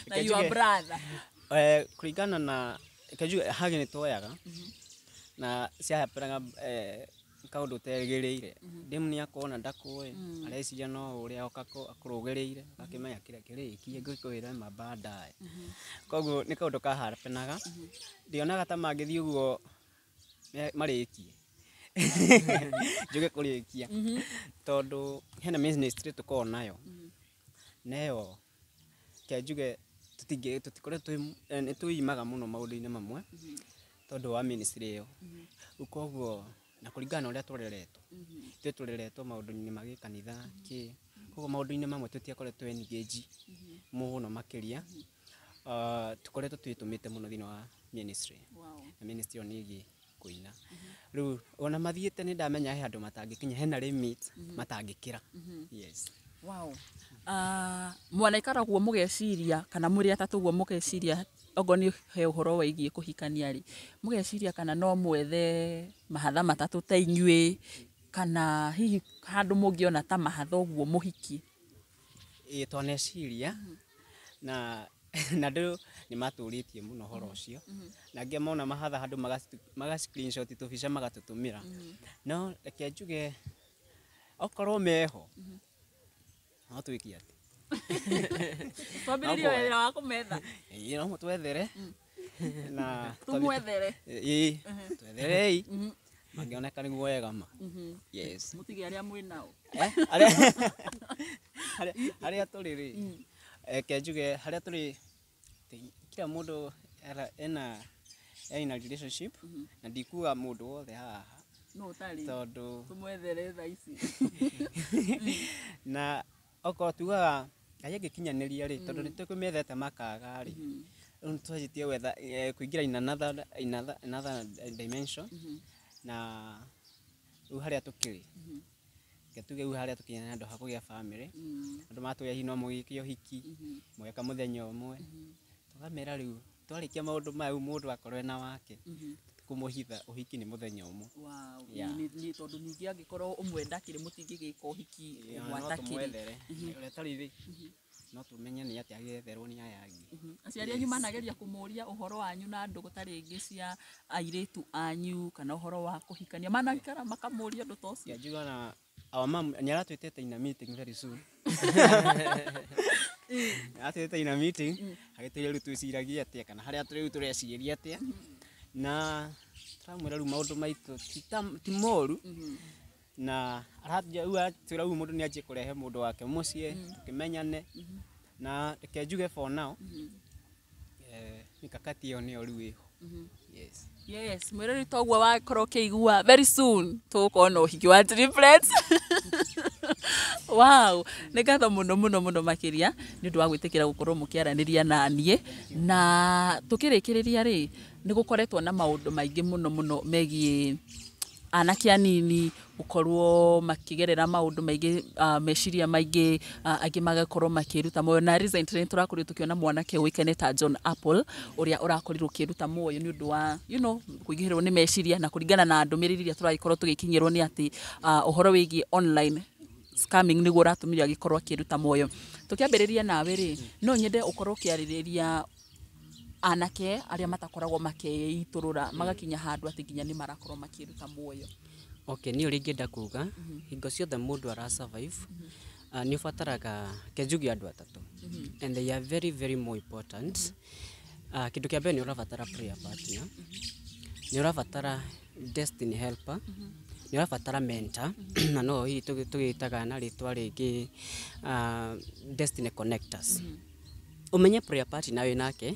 na your brother? Eh, kũringana na reke njuge hug nĩ tuoyaga na ciahaperaga kaũndũ ũterĩgĩrĩire. Ndemu nĩ akuona ndakũĩ, areciria no ũrĩa oka akũrũgĩrĩire, akĩmenya kĩrĩa kĩrĩkie ngĩkwĩra ma baadaye. Koguo nĩ kaũndũ kahapenaga, ndionaga ta mangĩthiĩ ũguo marĩkie. Njuge kũrĩkia, tondũ hena ministry tũkoragwo nayo, na ĩyo reke njuge tũtikoretwo nĩ twĩimaga mũno maũndũ-inĩ mamwe tondũ wa ministry ĩyo. Rĩu koguo na kũringana na ũrĩa tũreretwo, ithuĩ tũreretwo maũndũ-inĩ ma gĩkanitha kĩ, koguo maũndũ-inĩ mamwe tũtiakoretwo engage mũno makĩria. Tũkoretwo twĩtũmĩte mũno thĩinĩ wa ministry. Na ministry ĩyo nĩ ĩgiĩ kũina. Rĩu ona mathiĩte nĩ ndamenya he handũ matangĩkinya, hena limit matangĩkĩra. Yes. Wow. Mwanaikara ũguo mũgeciria kana mũrĩ atatũ ũguo mũgeciria okorwo nĩ he ũhoro wĩgiĩ kũhikania rĩ, mũgeciria kana no mwethe mahatha matatũ ta inyuĩ, kana hihi handũ mũngĩona ta mahatha ũguo mũhikie? Ĩĩ twaneciria na andũ nĩ matũrĩtie mũno ũhoro ũcio, na angĩ mona mahatha handũ maga screenshot tũbica magatũtũmĩra. No reke njuge okorwo meho no twĩke atĩ. Twambĩrĩrie wĩra wa kũmetha. Ĩĩ no mũtwethere na Tũmwethere. Ĩĩ twetherei mangĩoneka nĩguo wega ma. Yes. Mũtige arĩa mwĩ nao. Eh, harĩa tũrĩ rĩ, reke njuge harĩa tũrĩ kila mũndũ ena relationship, na ndikuga mũndũ wothe haha No ũtarĩ. Tondũ Tũmwethere thaa ici. Na okorwo tugaga Ngai angĩkinyanĩria rĩ, tondũ nĩ tũkĩmethete makaga rĩ, rĩu nĩ twanjĩtie gwetha kũingĩra in another dimension, na rĩu harĩa tũkĩrĩ, reke tuge rĩu harĩa tũkinya nĩ handũ ha kũgĩa family. Andũ matwĩra hihi no mũgĩke ũhiki, mũgeka mũthenya ũmwe, tũkamera rĩu twarĩkia maũndũ maya rĩu mũndũ akorwo ena wake, kũmũhitha ũhiki nĩ mũthenya ũmwe. Wow, Yeah. nĩ Nĩ tondũ ningĩ angĩkorwo ũmwe ndakĩrĩ mũtingĩgĩka ũhiki ũmwe No atakĩrĩ. Tũmwethere ũrĩa tarĩ rĩ, no tũmenye nĩ atĩa agĩetherwo nĩ aya angĩ. Aciari anyu manageria kũmũria ũhoro wanyu na ndũgũ ta rĩngĩ cia airĩtu anyu kana ũhoro wa kũhikania, manaikara makamũria ũndũ ta ũcio? Njuga na our mom nĩ aratwĩtĩte in a meeting very soon. Aratwĩtĩte in a meeting agĩtwĩra rĩu twĩciragia atĩa kana harĩa rĩu tũrecirĩria atĩa, na tũramwĩra rĩu maũndũ maitũ ti moru, na rĩu aratwĩra rĩu mũndũ nĩ anjie kũrehe mũndũ wake mũciĩ tũkĩmenyane. Na reke njuge for now, mikakati ĩyo nĩyo rĩu ĩho, yes. Yes, mwĩrori, toguo wakorwo ũkĩigua, very soon tũgũkorwo na ũhiki wa triplets. Wow, nĩ ngatho mũno mũno mũno makĩria nĩ ũndũ wa gwĩtĩkĩra gũkorwo mũkĩaranĩria na niĩ. Na tũkĩrĩkĩrĩria rĩ, nĩ gũkoretwo na maũndũ maingĩ mũno mũno megiĩ anake anini gũkorwo makĩgerera maũndũ maingĩ, meciria maingĩ, angĩ magakorwo makĩruta muoyo. Na recently nĩ tũrakorirwo tũkĩona mwanake ũĩkaine ta John Apple ũrĩa ũrakorirwo ũkĩruta muoyo nĩ ũndũ wa kũingĩhĩrwo nĩ meciria. Na kũringana na ndũmĩrĩri iria tũragĩkorwo tũgĩkinyĩrwo nĩ atĩ ũhoro wĩgiĩ online scamming nĩguo ũratũmire agĩkorwo akĩruta muoyo. Tũkĩambĩrĩria nawe rĩ, no nyende ũkorwo ũkĩarĩrĩria anake arĩa matakoragwo makĩitũrũra magakinya handũ atĩ nginya nĩ marakorwo makĩruta muoyo. Okay, niĩ ũrĩa ingĩenda kuga, hingo ciothe mũndũ ara survive, nĩ ũbataraga kenjuge andũ atatũ, and they are very very more important. Kĩndũ kĩa mbere, nĩ ũrabatara prayer partner, nĩ ũrabatara destiny helper, nĩ ũrabatara mentor, na no hihi tũgĩtaga na rĩtwa rĩngĩ destiny connectors. Ũmenye prayer partner wĩ nake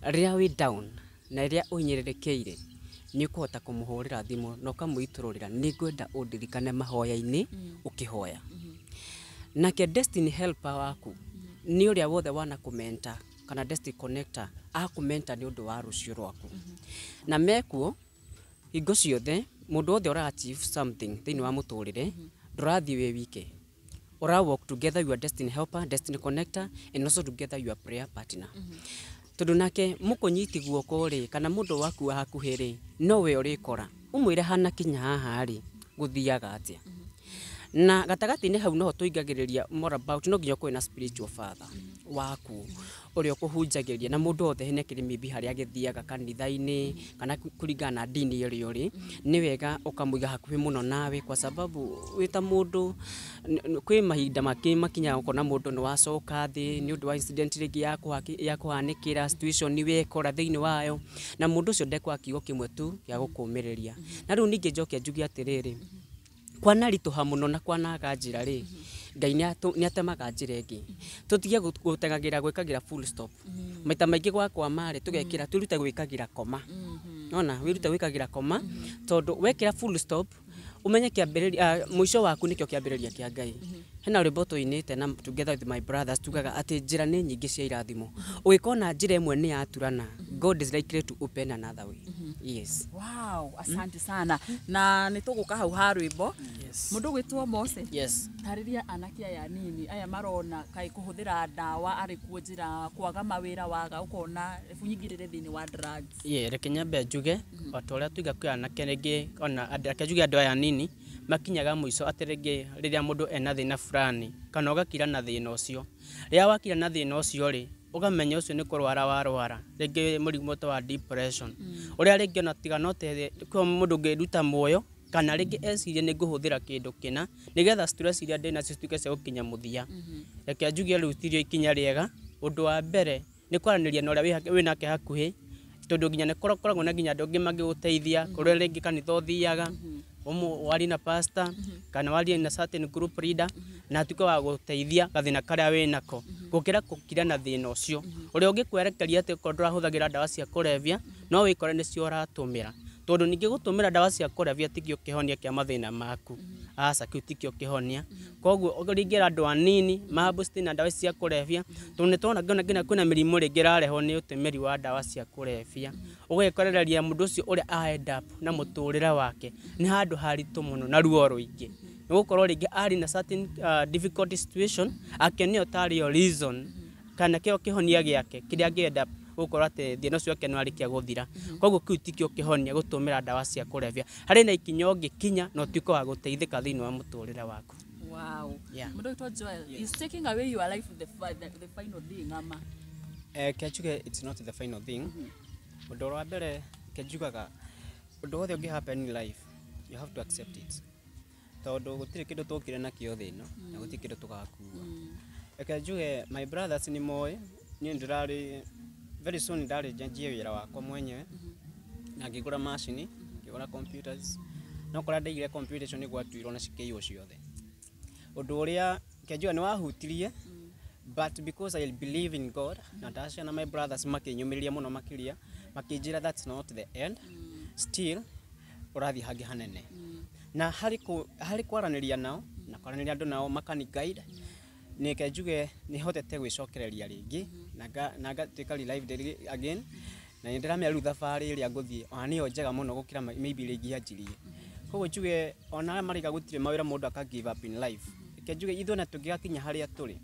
rĩrĩa wĩ down na rĩrĩa ũhinyĩrĩrĩkĩire, nĩ ũkũhota kũmũhũrĩra thimũ na ũkamũitũrũrĩra, "Nĩ ngwenda ũndirikane mahoya-inĩ ũkĩhoya." Nake destiny helper waku nĩ ũrĩa wothe wana kũmenta kana destiny connector akũmenta nĩ ũndũ wa rũciũ rwaku, na mekuo hingo ciothe. Mũndũ wothe ũra achieve something thĩinĩ wa mũtũrĩre, ndũrathiĩ wĩ wike, ũra work together your destiny helper, destiny connector and also together your prayer partner, tondũ nake mũkũnyiti guoko rĩ, kana mũndũ waku wa hakuhĩ rĩ, nowe ũrĩkora ũmwĩre hana kinya haha rĩ, gũthiaga atĩa. Na gatagatĩ-inĩ hau noho tũingagĩrĩria more about no nginya ũkorwo na spiritual father waku ũrĩa ũkũhunjagĩria. Na mũndũ wothe nĩ akĩrĩ maybe harĩa agĩthiaga kanitha-inĩ kana kũringana na ndini ĩrĩa ũrĩ, nĩ wega ũkamũiga hakuhĩ mũno nawe, kwa sababu wĩ ta mũndũ kwĩ mahinda mangĩ makinyaga ũkona mũndũ nĩ wacoka thĩ nĩ ũndũ wa incident rĩngĩ ya kũhanĩkĩra, situation wekora thĩinĩ wayo, na mũndũ ũcio ndekwaga kiugo kĩmwe tu gĩa gũkũmĩrĩria. Na rĩu ningĩ njoke njuge atĩrĩrĩ, kwanaritũha mũno na kwanaga njĩra rĩ, Ngai nĩ atemaga njĩra ĩngĩ. Tũtige gũteng'agĩra gwĩkagĩra full stop maita maingĩ. Gwakwama rĩ, tũgekĩra, twĩrute gwĩkagĩra koma. Nona wĩrute gwĩkagĩra koma, tondũ wekĩra full stop, ũmenye kĩambĩrĩria, mũico waku nĩkĩo kĩambĩrĩria kĩa Ngai. Hena rwĩmbo tũinĩte na together with my brothers, tugaga atĩ njĩra nĩ nyingĩ cia irathimo. Ũgĩkona njĩra ĩmwe nĩ yaturana, God is likely to open another way, yes. Wow, asante sana. Na nĩ tũgũka hau ha rwĩmbo. Mũndũ ũgwĩtwo Mose, Yes. tarĩria anake aya nini aya marona kaĩ kũhũthĩra ndawa arĩ kuo njĩra kwaga mawĩra, waga ũkona rebu nyingĩrĩre thĩinĩ wa drugs. Ye, reke nyambe njuge o ta ũrĩa tuiga, kwĩ anake rĩngĩ ona reke njuge andũ aya nini makinyaga mũico atĩ rĩngĩ rĩrĩa mũndũ ena thĩna fulani kana ũgakira na thĩna ũcio. Rĩrĩa wakira na thĩna ũcio rĩ, ũkamenya ũcio nĩ kũrwara warwara rĩngĩ mũrimũ ta wa depression, ũrĩa rĩngĩ ona tiga no te kwĩ mũndũ ũngĩruta muoyo kana rĩngĩ ecirie nĩ ngũhũthĩra kĩndũ kĩna nĩgetha stress iria ndĩ nacio cituĩke cia gũkinya mũthia. Reke njuge rĩu tirio ikinya rĩega. Ũndũ wa mbere nĩ kwaranĩria na ũrĩa wĩ nake hakuhĩ, tondũ nginya nĩ kũkoragwo na nginya andũ angĩ mangĩgũteithia kũrĩa rĩngĩ kanitha ũthiaga, warie na pastor kana warie na certain group leader na atuĩke wa gũteithia gathĩna karĩa wĩ nako, gũkĩra gũkira na thĩna ũcio ũrĩa ũngĩkwerekeria atĩ okorwo ndũrahũthagĩra ndawa cia kũrebia, no wĩkore nĩcio ũratũmĩra, tondũ ningĩ gũtũmĩra ndawa cia kũrebia tikĩo kĩhonia kĩa mathĩna maku. Aca, kĩu tikĩo kĩhonia. Koguo rĩngĩ andũ anini maboost na ndawa cia kũrebia, tondũ nĩ tũrona nginya kwĩna mĩrimũ rĩngĩ ĩrarehwo nĩ ũtũmĩri wa ndawa cia kũrebia, ũgekorereria mũndũ ũcio ũrĩa a end up na mũtũrĩre wake nĩ handũ haritũ mũno na ruo rũingĩ, nĩ gũkorwo rĩngĩ arĩ na certain difficult situation, akĩonio tarĩ yo reason kana kĩo kĩhonia gĩake kĩrĩa angĩ end up Gũkorwo atĩ thĩna ũcio wake nĩ warĩkia gũthira. Koguo kĩu tikĩo kĩhonia gũtũmĩra ndawa cia kũrebia. Harĩ na ikinya ũngĩkinya na ũtuĩke wa gũteithĩka thĩinĩ wa mũtũrĩre waku. Wow. Yeah. Mũndũ wĩtwo Joel, is taking away your life the final thing ama? Kenjuge it's not the final thing. Ũndũ wa mbere kenjugaga, ũndũ wothe ũngĩ happen in life, you have to accept it, tondũ gũtirĩ kĩndũ tũkire nakĩo thĩ ĩno na gũtirĩ kĩndũ tũgakua. Reke njuge my brothers nĩ moĩ niĩ ndĩrarĩ very soon ndarĩ njanjie wĩra wakwa mwenyewe na ngĩgũra macini, ngĩgũra computers, no kũrĩa ndaigire computer icio nĩ gwatuirwo na cikĩiywo ciothe. Ũndũ ũrĩa kenjuga nĩ wahutirie, but because I believe in God na ndaciana my brothers makĩnyũmĩrĩria mũno makĩria, makĩnjĩra that's not the end, still ũrathiĩ hangĩ hanene. Na harĩ kwaranĩria nao na kwaranĩria andũ nao makani guide, nĩke njuge nĩ hotete gwĩcokereria rĩngĩ na ngatuĩka relived again, na nĩ ndĩramenya rĩu thabarĩ ĩrĩa ngũthiĩ ona nĩyo njega mũno gũkĩra maybe ĩrĩa ingĩanjirie. Koguo njuge ona arĩa maraiga gũtirĩ mawĩra mũndũ aka give up in life, reke njuge ithuĩ ona tũngĩgakinya harĩa tũrĩ,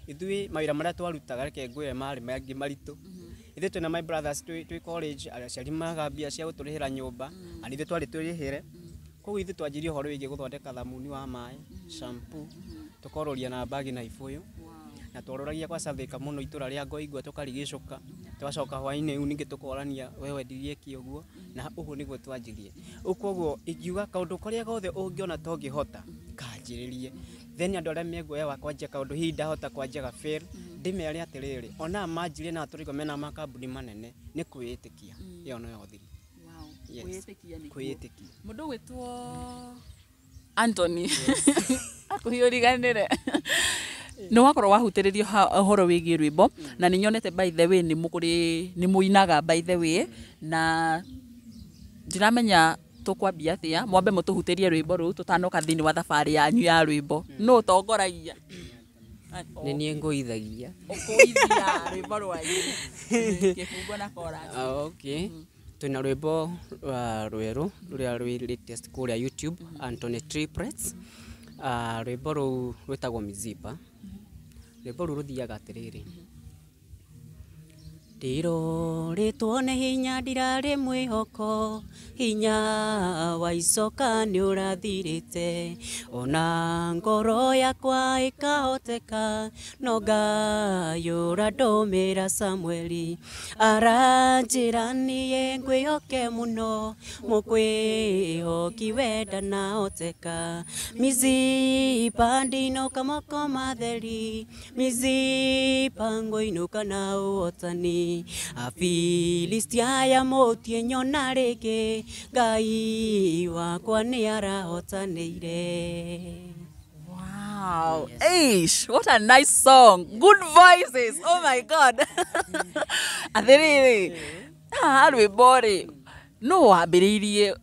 ithuĩ mawĩra marĩa twarutaga, reke ngwĩre, marĩ maingĩ maritũ. Ithuĩ twĩna my brothers twĩ college, aciari maga mbia cia gũtũrĩhĩra nyũmba na ithuĩ twarĩ twĩrĩhĩre. Koguo ithuĩ twanjirie ũhoro wĩgiĩ gũthondeka thamuni wa maĩ, shampoo, tũkororia na mbagi na ibũyũ, na twarũragia kwa Cathĩka mũno itũra rĩa Ngoingwa, tũkarigicũka, tũgacoka hwainĩ rĩu ningĩ tũkorania we wendirie kĩ ũguo, na ũguo nĩguo twanjirie. Rĩu koguo ingiuga kaũndũ karĩa gothe ũngĩona ta ũngĩhota, kanjĩrĩrie. Then andũ arĩa me guoya wa kwanjia kaũndũ, hihi ndahota kwanjia ga fail, ndĩmere atĩrĩrĩ, ona aya manjirie na tũrĩgo mena makambuni manene nĩ kwĩĩtĩkia. Ĩyo noyo thiri. Wow. Yes. Kwĩĩtĩkia nĩkuo. Kwĩĩtĩkia. Mũndũ gwĩtwo Anthony akuhi ũriganĩre nĩ wakorwo wahutĩrĩrio ũhoro wĩgiĩ rwĩmbo, na nĩ nyonete, by the way, nĩ mũkũrĩ nĩ mũinaga, by the way, na ndiramenya tũkwambia atĩa. Mwambe mũtũhutĩrie rwĩmbo rũu tũtanoka thĩinĩ wa thabarĩ yanyu ya rwĩmbo. Nũ ũtongoragia? Nĩ niĩ ngũithagia. Ũkũithia rwĩmbo rwanyu kĩbungo na chorus. Ah, okay, twĩna rwĩmbo rwa rwerũ rũrĩa rwĩ latest kũrĩa YouTube, Anthony Triplets. Rwĩmbo rũu rwĩtagwo Mizipa. Rwĩmbo rũu rũthiaga atĩrĩrĩ. Ndirorĩtwo nĩ hinya, ndirarĩ mwĩhoko, hinya wa icoka nĩ ũrathirĩte, ona ngoro yakwa ĩkahoteka, no Ngai ũrandũmĩra Samueli, aranjĩra niĩ ngwĩhoke mũno, mũkwĩhoki wenda nahoteka. Mizipa ndinũka moko matheri, Mizipa ngũinũka na ũhotani, Afilisti aya mũtie nyona rĩngĩ, Ngai wakwa nĩ arahotanĩire. Wow. Eish, what a nice song. Good voices. Oh my God. Atĩrĩrĩ, haha rwĩmbo rĩ, nũ wambĩrĩirie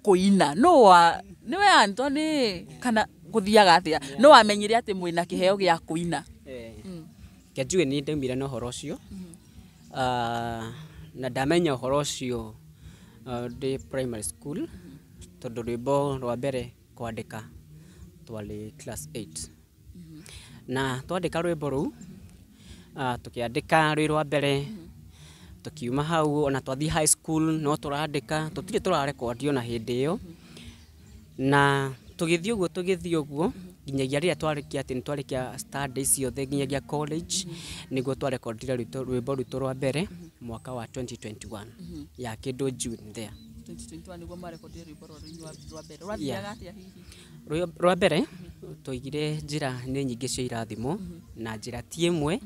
kũina? Nũ wa nĩwe Anthony kana gũthiaga atĩa? Nũ wamenyire atĩ mwĩna kĩheo gĩa kũina? Reke njuge nĩ ndaumire na ũhoro ũcio. Na ndamenya ũhoro ũcio ndĩ primary school, tondũ rwĩmbo rwa mbere kwandĩka twarĩ class 8, na twandĩka rwĩmbo rũu, tũkĩandĩka rwĩ rwa mbere, tũkiuma hau ona twathiĩ high school no tũrandĩka, tũtirĩ tũrarekondi ona hĩndĩ ĩyo, na tũgĩthiĩ ũguo nginyagia rĩrĩa twarĩkia atĩ nĩ twarĩkia studies ciothe nginyagia college, nĩguo twarekondire rwĩmbo rwitũ rwa mbere mwaka wa 2021 ya kĩndũ June there. 2021 nĩguo mwarekondire rwĩmbo rwanyu rwa mbere. Rwathiaga atĩa hihi? Rwa mbere twaigire njĩra nĩ nyingĩ cia irathimo na njĩra ti ĩmwe,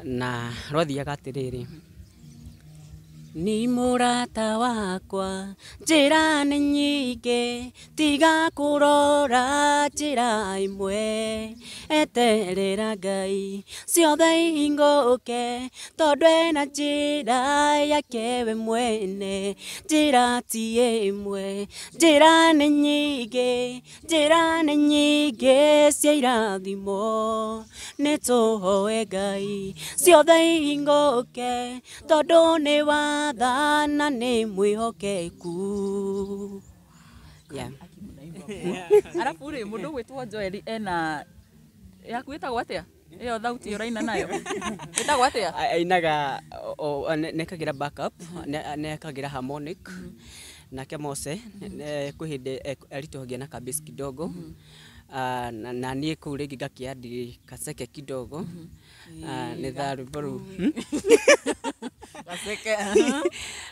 na rwathiaga atĩrĩrĩ. Ni mũrata wakwa, njĩra nĩ nyingĩ, tiga kũrora njĩra ĩmwe, eterera Ngai ciothe ihingũke, tondũ ena njĩra yake we mwene. Njĩra ti ĩmwe, njĩra nĩ nyingĩ, njĩra nĩ nyingĩ cia irathimo, nĩ tũhoe Ngai ciothe ihingũke, tondũ nĩ watha na nĩ mwĩhokeku. Yeah. Arabu rĩ, mũndũ gwĩtwo Joel ena yaku ĩtagwo atĩa? Ĩyo thauti ũraina nayo ĩtagwo atĩa? Ainaga nekagira backup, nekagira harmonic. Nake Mose kwĩ hĩndĩ aritũhagia na kabase kidogo. Na niĩ kũu rĩngĩ ngakĩandi kaceke kidogo. Nĩ tha rwĩmbo rũu. Gaceke.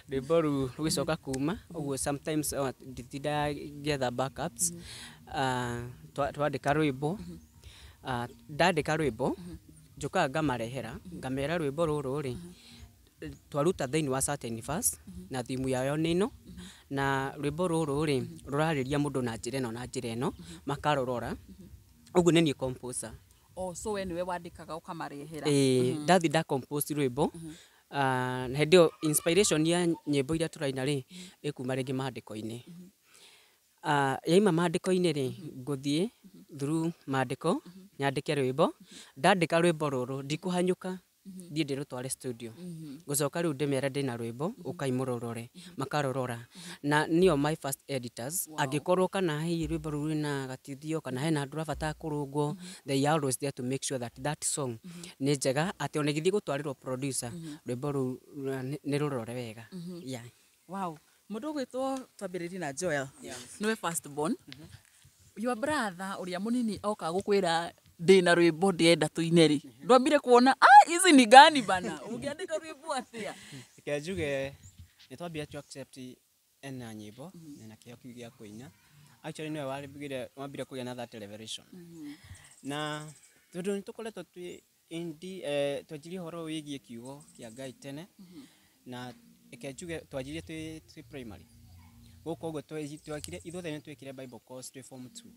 Rwĩmbo rũu rũgĩcoka kuma ũguo, sometimes nditindaga ngĩetha backups. Twandĩka rwĩmbo, ndandĩka rwĩmbo njũkaga ngamarehera, ngamera rwĩmbo rũrũ rĩ twaruta thĩinĩ wa certain verse na thimu yayo nĩ ĩno, na rwĩmbo rũrũ rĩ rũrarĩria mũndũ na njĩra ĩno na njĩra ĩno, makarũrora ũguo. Nĩ niĩ composer. Oh, so we nĩwe wandĩkaga ũkamarehera? Ĩĩ, ndathi nda compose rwĩmbo. Na hĩndĩ ĩyo inspiration ya nyĩmbo iria tũraina rĩ ĩkuma rĩngĩ maandĩko-inĩ. Yaima maandĩko-inĩ rĩ, ngũthiĩ through maandĩko nyandĩke rwĩmbo. Ndandĩka rwĩmbo rũrũ, ndikũhanyũka thiĩ ndĩrũtware studio. Ngũcoka rĩu ndĩmere ndĩna rwĩmbo, ũkai mũrũrore. Makarũrora na nĩo my first editors. Angĩkorwo kana hihi rwĩmbo rũu rwĩna gatithio kana hena handũ rũrabatara kũrũngwo, they are always there to make sure that that song nĩ njega, atĩ ona ĩgĩthiĩ gũtwarĩrwo producer, rwĩmbo rũu nĩ rũrore wega, yeah. Wow. Mũndũ ũgwĩtwo, twambĩrĩrie na Joel, nĩwe first born. Your brother ũrĩa mũnini oka gũkwĩra ndĩna rwĩmbo ndĩrenda tũine rĩ, ndwambire kuona, ah, hizi ni gani bana, ũngĩandĩka rwĩmbo atĩa? Reke njuge nĩ twambire to accept ena nyĩmbo na kĩheo kĩu gĩa kũina. Actually nĩwe wambire kũgĩa na that revelation, na tondũ nĩ tũkoretwo twĩ twanjirie ũhoro wĩgiĩ kiugo kĩa Ngai tene, na reke njuge twanjirie twĩ primary gũkũ ũguo. Twekire ithuothe nĩ twekire Bible course twĩ form 2,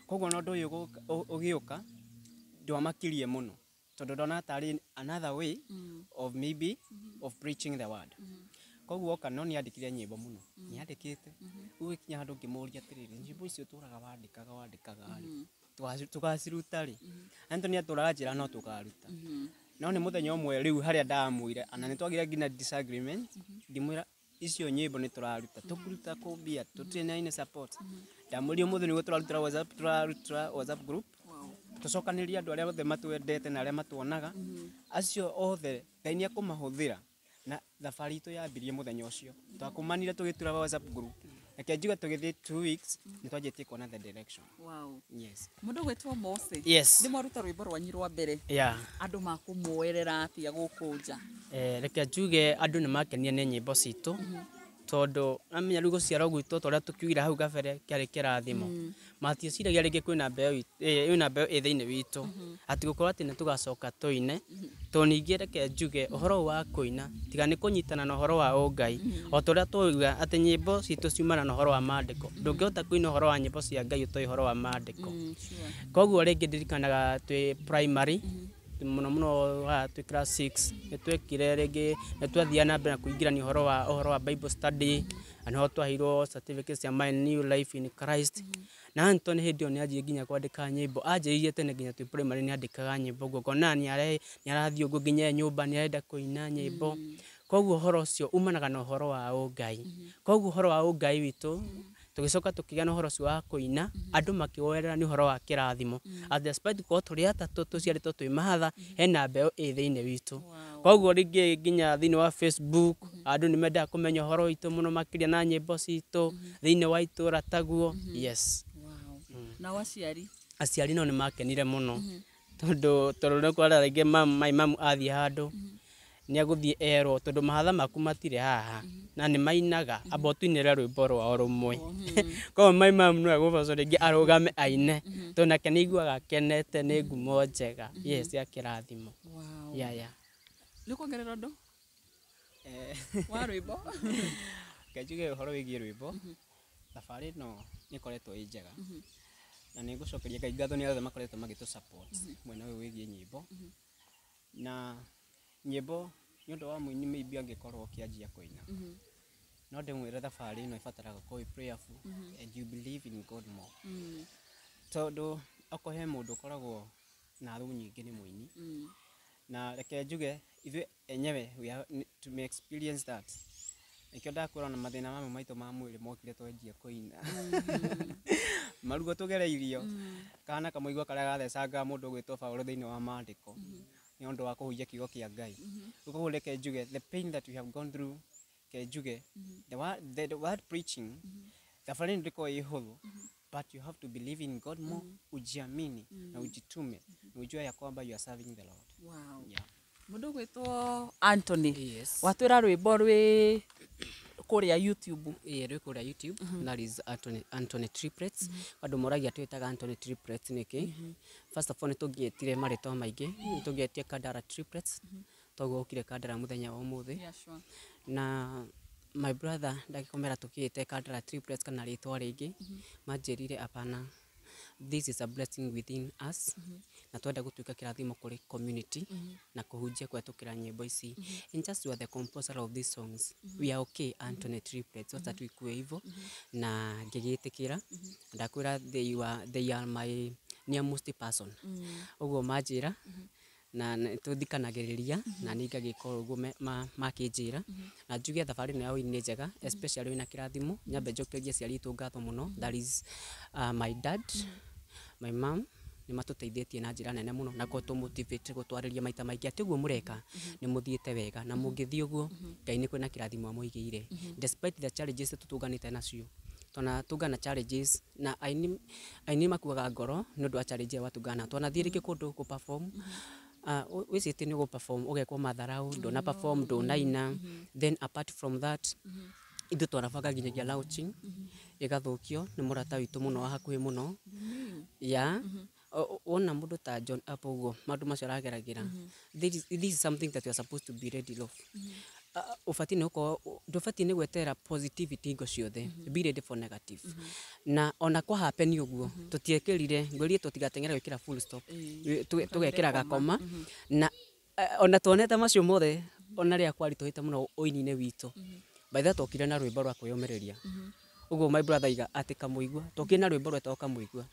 koguo na ũndũ ũyũ ũgĩũka ndwamakirie mũno, tondũ ndona tarĩ another way of maybe of preaching the word. Koguo oka no nĩ andĩkire nyĩmbo mũno, nĩ andĩkĩte rĩu gĩkinya handũ ngĩmũria atĩrĩrĩ, nyĩmbo icio tũraga wandĩkaga wandĩkaga rĩ, tũgaciruta rĩ? Anthony atũraga njĩra no tũkaruta, no nĩ mũthenya ũmwe rĩu harĩa ndamwĩre ana nĩ twagire nginya disagreement, ngĩmwĩra icio nyĩmbo nĩ tũraruta, tũkũruta kũmbia tũtirĩ na any support. Ndamwĩrire ũmũthĩ nĩguo tũrarutĩra WhatsApp, tũrarutĩra WhatsApp group, tũcokanĩrĩrie andũ arĩa othe matwendete na arĩa matuonaga, acio othe Ngai nĩ ekũmahũthĩra. Na thabarĩ itũ yambirie mũthenya ũcio twakomanire tũgĩtura WhatsApp group. Reke njuge tũgĩthiĩ 2 weeks nĩ twanjĩtie kuona the direction. Yes. Mũndũ ũgwĩtwo Mose, Yes. nĩ mwaruta rwĩmbo rwanyu rwa mbere, andũ makũmuoerera atĩa gũkũ nja? Reke njuge andũ nĩ makenire nĩ nyĩmbo citũ, tondũ amenya rĩu gũciarwo gwitũ ta ũrĩa tũkiugire hau kabere kĩarĩ kĩrathimo. Matiĩciragia rĩngĩ kwĩna mbeũ kwĩna mbeũ ĩ thĩinĩ witũ, atĩ gũkorwo atĩ nĩ tũgacoka tũine. Tondũ ningĩ reke njuge ũhoro ũyũ wa kũina tiga nĩ kũnyitana na ũhoro wa ũngai, o ta ũrĩa twauga atĩ nyĩmbo citũ ciumana na ũhoro wa maandĩko, ndũngĩhota kũina ũhoro wa nyĩmbo cia Ngai ũtoĩ ũhoro wa maandĩko. Koguo rĩngĩ ndirikanaga twĩ primary, mũno mũno haha twĩ class 6, nĩ twekire rĩngĩ, nĩ twathiaga na mbere na kũingĩrania ũhoro wa Bible study, na nĩho twaheirwo certificate cia My New Life in Christ. Na Anthony hĩndĩ ĩyo nĩ anjirie nginya kwandĩka nyĩmbo, anjĩrĩirie tene nginya twĩ primary nĩ andĩkaga nyĩmbo ũguo, ngona nĩ arathiĩ ũguo nginya e nyũmba nĩ arenda kũina nyĩmbo. Koguo ũhoro ũcio umanaga na ũhoro wa ũngai. Koguo ũhoro wa ũngai witũ tũgĩcoka tũkĩgĩa na ũhoro ũcio wa kũina, andũ makĩwoerera nĩ ũhoro wa kĩrathimo, at despite gũkorwo tũrĩ atatũ tũciarĩtwo twĩ mahatha, hena mbeũ ĩ thĩinĩ witũ. Koguo rĩngĩ nginya thĩinĩ wa Facebook andũ nĩ mendaga kũmenya ũhoro witũ mũno makĩria na nyĩmbo citũ thĩinĩ wa itũra taguo, yes. Nao aciari? Aciari nao nĩ makenire mũno, tondũ nĩ kwara rĩngĩ my mamu athiĩ handũ nĩ egũthiĩ erwo, tondũ mahatha maku matirĩ haha na nĩ mainaga, amba ũtũinĩre rwĩmbo rwao rũmwe. Koguo my mum no egũbacwo rĩngĩ arũgame aine, tondũ nake nĩ aiguaga akenete nĩ ngumo njega, yes, ya kĩrathimo. Yeah. Nĩ kuongerera ũndũ wa rwĩmbo? Reke njuge ũhoro wĩgiĩ rwĩmbo, thabarĩ ĩno nĩ ĩkoretwo ĩ njega, na nĩ ngũcokeria Ngai ngatho nĩ othe makoretwo magĩtũ support mwena ũyũ wĩgiĩ nyĩmbo. Na nyĩmbo nĩ ũndũ wa mũini maybe angĩkorwo ũkĩanjia kũina, no ndĩmwĩre thabarĩ ĩno ĩbataraga gũkorwo wĩ prayerful and you believe in God more, tondũ okorwo he mũndũ ũkoragwo na thũ nyingĩ nĩ mũini. Na reke njuge ithuĩ enyewe we are to may experience that. Nĩkĩo ndakwĩra ona mathĩna mamwe maitũ ma mwĩrĩ mokire twanjia kũina. Marugo tũgereirio kana kamũigua karĩa gathecangaga mũndũ ũgwĩtwo Paũlũ thĩinĩ wa maandĩko nĩ ũndũ wa kũhunjia kiugo kĩa Ngai. Rĩu koguo reke njuge the pain that we have gone through, ke njuge the word preaching, thabarĩ ĩno ndĩkoragwo ĩ hũthũ, but you have to believe in God more, ujiamini na ujitume na ujue ya kwamba you are serving the Lord. Wow. Yeah. Mũndũ ũgwĩtwo Anthony, Yes. watwĩra rwĩmbo rwĩ kũrĩa YouTube. Ĩĩ, rwĩ kũrĩa YouTube. That is Anthony, Anthony Triplets. Andũ moragia twĩtaga Anthony Triplets nĩkĩ. First of all, nĩ tũngĩetire marĩtwa maingĩ, nĩ tũngĩetire Kandara Triplets, toguo ũkire Kandara mũthenya wa ũmũthĩ. Yeah, sure. Na my brother ndagĩkomera tũkĩte Kandara Triplets kana rĩtwa rĩngĩ, manjĩrire apana, this is a blessing within us, na twenda gũtuĩka kĩrathimo kũrĩ community na kũhunjia kũhetũkĩra nyĩmbo ici. And just you are the composer of these songs, we are okay. Anthony Triplets, wacha tuikue hivyo. Na ngĩgĩtĩkĩra, ndakwĩra they are my nearmost person, ũguo manjĩra na tũthikanagĩrĩria na niĩ ngagĩka ũguo makĩnjĩra. Na njuge thabarĩ ĩno ya ũini nĩ njega, especially wĩna kĩrathimo. Nyambe njokerie aciari aitũ ngatho mũno, that is my dad, my mom, nĩ matũteithĩtie na njĩra nene mũno na gũtũ-motivate, gũtwarĩria maita maingĩ atĩ ũguo mũreka nĩ mũthiĩte wega, na mũngĩthiĩ ũguo Ngai nĩ kwĩna kĩrathimo amũigĩire despite the challenges tũtũnganĩte nacio. Twana tũngana challenges na aini, aini makuaga ngoro nĩ ũndũ wa challenge ĩrĩa watũngana. Twanathiĩ rĩngĩ kũndũ gũ perform, wĩcĩtie nĩ gũ perform, ũgekwo matharau, ndũna perform, ndũnaina. Then apart from that, ithuĩ twanabanga nginyagia launching ĩgathũkio nĩ mũrata witũ mũno wa hakuhĩ mũno. Ya wona mũndũ ta John Apple ũguo maũndũ macio arageragĩra, this is something that you are supposed to be ready of. Ũbatiĩ nĩ gũkorwo, ndũbatiĩ nĩ gweterera positivity hingo ciothe, be ready for negative. Na ona kwa happen ũguo tũtiekĩrire, ngwĩrire tũtigateng'ere gwĩkĩra full stop. Tũgekĩra gakoma na ona tuonete macio mothe, ona rĩrĩa kwaritũhĩte mũno ũini-inĩ witũ, by the way, twokire na rwĩmbo rwa kwĩyũmĩrĩria ũguo my brother aiga atĩ kamũigua, twokire na rwĩmbo rwetagwo Kamũigua.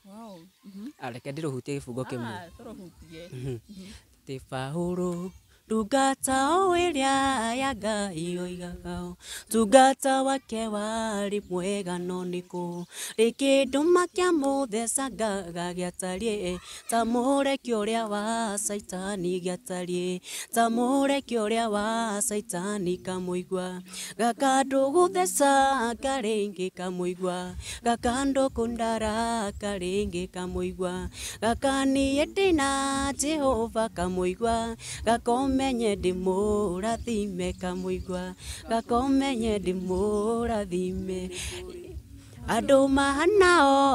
Reke ndĩrũhutie gĩbungo kĩmwe. Ah, tũrũhutie. Ti Paũlũ ndungata o ĩrĩa ya Ngai oigaga tungata wake warĩ mwega, no nĩkũ rĩ kĩndũ makĩamũthecangaga gĩatariĩ ta mũreki ũrĩa wa Caitani, gĩatariĩ ta mũreki ũrĩa wa Caitani. Kamũigua gakandũgũtheca karĩngĩ, kamũigua gakandũkũndara karĩngĩ, kamũigua gakaniĩ ndĩna Jehova, kamũigua gakomenye ndĩmũrathime, kamũigua gakomenye ndĩmũrathime. Andũ mahana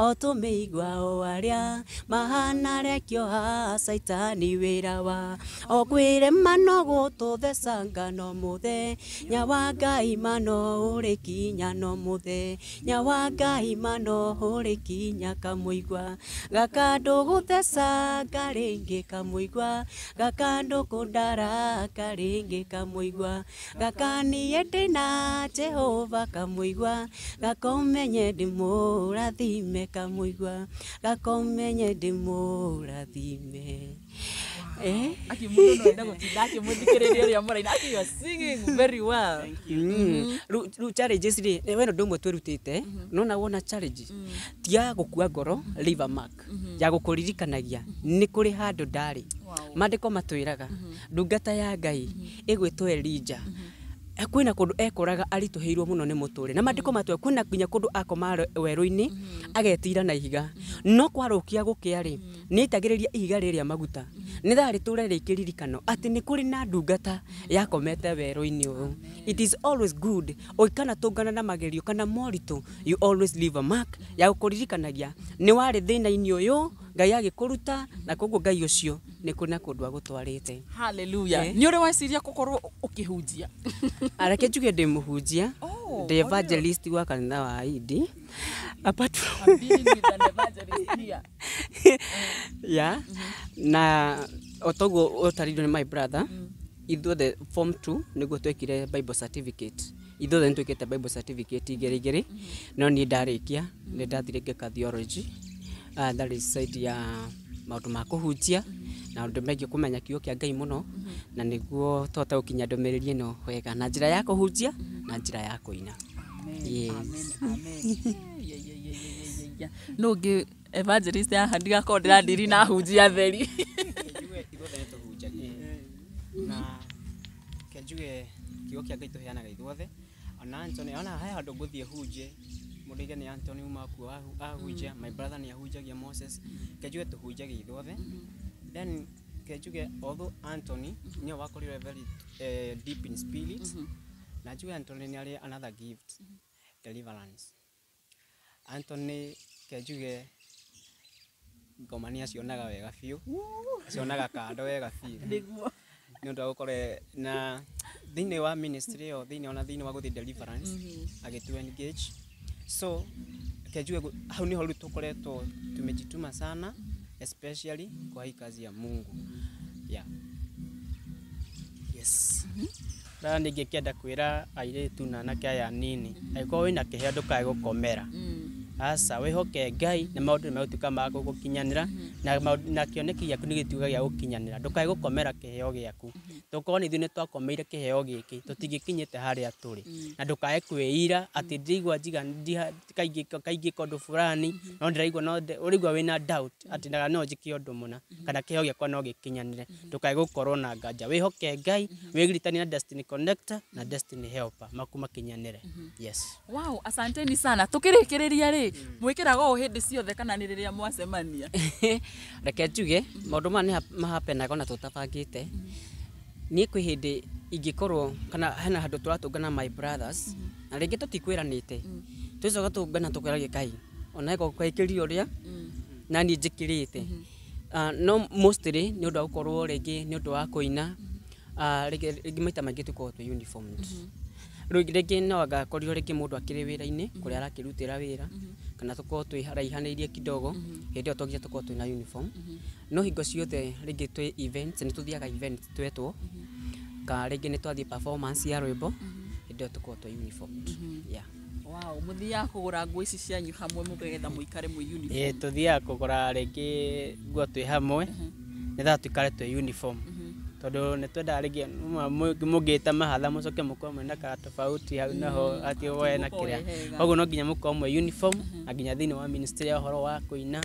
o tũmĩigua o arĩa mahana rekio ha Caitani, wĩra wa o kwĩrema no gũtũthecanga, no mũthenya wa Ngai mano ũrĩkinya, no mũthenya wa Ngai mano ũrĩkinya. Kamũigua gakandũgũthecanga rĩngĩ, kamũigua gakandũkũndara karĩngĩ, kamũigua gakaniĩ ndĩna Jehova, kamũigua gakomenye ndĩmũrathime, kamũigua gakomenye ndĩmũrathime. Aki mũndũ no enda gũtinda akĩmũthikĩrĩria ũrĩa mũraina. Aki, you are singing very well. Rĩu challenges rĩ, we ũndũ ũmwe twĩrutĩte, nona wona challenge ti ya gũkua ngoro, leave a mark ya gũkũririkanagia nĩ kũrĩ handũ ndarĩ. Maandĩko matwĩraga ndungata ya Ngai ĩgwĩtwo Elija kwĩna kũndũ ekoraga aritũhĩirwo mũno nĩ mũtũrĩre, na maandĩko matwĩra kwĩna nginya kũndũ akoma werũ-inĩ agetira na ihiga, no kwarũkia gũkĩa rĩ, nĩ aitagĩrĩria ihiga rĩrĩa maguta nĩ thaa rĩtũre rĩ kĩririkano atĩ nĩ kũrĩ na ndungata yakomete werũ-inĩ ũyũ. It is always good ũngĩkana tũngana na magerio kana moritũ, you always leave a mark ya gũkũririkanagia nĩ warĩ thĩna-inĩ ũyũ, Ngai agĩkũruta, na koguo Ngai ũcio nĩ kũrĩ na kũndũ agũtwarĩte. Hallelujah. Nĩ ũrĩ weciria gũkorwo ũkĩhunjia? Reke njuge ndĩ mũhunjia. Oh, ndĩ evangelist wa kanitha wa Idi, apart from I'm dealing with an evangelist here. Yeah, na otoguo ũtarĩirio nĩ my brother, ithuothe form 2 nĩguo twekire Bible certificate. Ithuothe nĩ twĩkĩte Bible certificate igĩrĩ igĩrĩ, no niĩ ndarĩkia nĩ ndathire ngĩka theology, that is side ya maũndũ ma kũhunjia na ũndũ megiĩ kũmenya kiugo kĩa Ngai mũno, na nĩguo tũhote gũkinyia ndũmĩrĩri ĩno wega na njĩra ya kũhunjia na njĩra ya kũina. Amen. Yes. Amen. Amen. Yeah, yeah, yeah, yeah, yeah, yeah. Aya, no ngĩ evangelist haha ndigakorwo ndĩrandiri na ahunjia atheri. Njuge ithuothe nĩ tũhunjagia na ke njuge kiugo kĩa Ngai tũheanaga ithuothe. Ona Anthony, ona he handũ ngũthiĩ hunjie, mũndũ aige nĩ Anthony uma kuo ahunjia, my brother nĩ ahunjagia Moses. Ke njuge tũhunjagia ithuothe. Then ke njuge although Anthony nĩwe wakorirwo very deep in spirit, na njuge Anthony nĩ arĩ another gift, deliverance. Anthony ke njuge ngoma nĩ acionaga wega biũ, acionaga kando wega biũ. Nĩguo. Nĩ ũndũ wa gũkorwo na thĩinĩ wa ministry ĩyo, thĩinĩ ona thĩinĩ wa gũthiĩ deliverance, agĩtu engage. So ke njuge hau nĩho rĩu tũkoretwo tumejituma sana, especially kwa hii kazi ya Mungu. Yeah. Yes. Na ningĩkĩenda kwĩra airĩtu na anake aya anini, angĩkorwo wĩna kĩheo ndũkae gũkomera. Aca, wĩhoke Ngai na maũndũ nĩ megũtuĩka ma gũgũkinyanĩra, na na kĩoneki gĩaku nĩ gĩtuĩka gĩa gũkinyanĩra. Ndũkae gũkomera kĩheo gĩaku. Tokorwo nĩ ithuĩ nĩ twakomeire kĩheo gĩkĩ, tũtingĩkinyĩte harĩa tũrĩ. Na ndũkae kwĩira atĩ ndiraigua njiga kaingĩ kaingĩka ũndũ fulani, no ndĩraigua no ũraigua wĩna doubt atĩ no njĩke ũndũ mũna kana kĩheo gĩakwa no gĩkinyanĩre. Ndũkae gũkorwo na nganja. Wĩhoke Ngai, wĩgiritanie na Destiny Connector na Destiny Helper maku makinyanĩre. Yes. Wow, asanteni sana. Tukĩrĩkĩrĩria rĩ, mwĩkĩraga ũũ hĩndĩ ciothe kana nĩ rĩrĩa mwacemania? Reke njuge maũndũ maya nĩ mahapenaga ona tũtabangĩte. Niĩ kwĩ hĩndĩ ingĩkorwo kana hena handũ tũratũngana my brothers, na rĩngĩ tũtikwĩranĩte, tũcoka tũngana tũkwĩragia kai ona ĩkĩria ũrĩa na niĩ njĩkĩrĩte. No mostly nĩ ũndũ wa gũkorwo rĩngĩ nĩ ũndũ wa kũina, rĩngĩ maita maingĩ tũkoragwo twĩ uniformed. Rĩu rĩngĩ no angakorirwo rĩngĩ mũndũ akĩrĩ wĩra-inĩ kũrĩa arakĩrutĩra wĩra, kana tũkorwo twĩ haraihanĩirie kidogo, hĩndĩ ĩyo to nginya tũkorwo twĩna uniform. No hingo ciothe rĩngĩ twĩ events, nĩ tũthiaga events twetwo, kana rĩngĩ nĩ twathiĩ performance ya rwĩmbo, hĩndĩ ĩyo tũkoragwo twĩ uniformed. Yeah. Wow, mũthiaga kũgũra nguo ici cianyu hamwe mũkagetha mũikare mwĩ uniform? Ĩĩ, tũthiaga kũgũra rĩngĩ nguo twĩ hamwe nĩgetha tũikare twĩ uniform, tondũ nĩ twendaga rĩngĩ mũngĩta mahatha mũcoke mũkorwo mwĩna kara tofauti hau naho atĩ we na kĩrĩa. Koguo no nginya mũkorwo mwĩ uniform na nginya thĩinĩ wa ministry ya ũhoro wa kũina.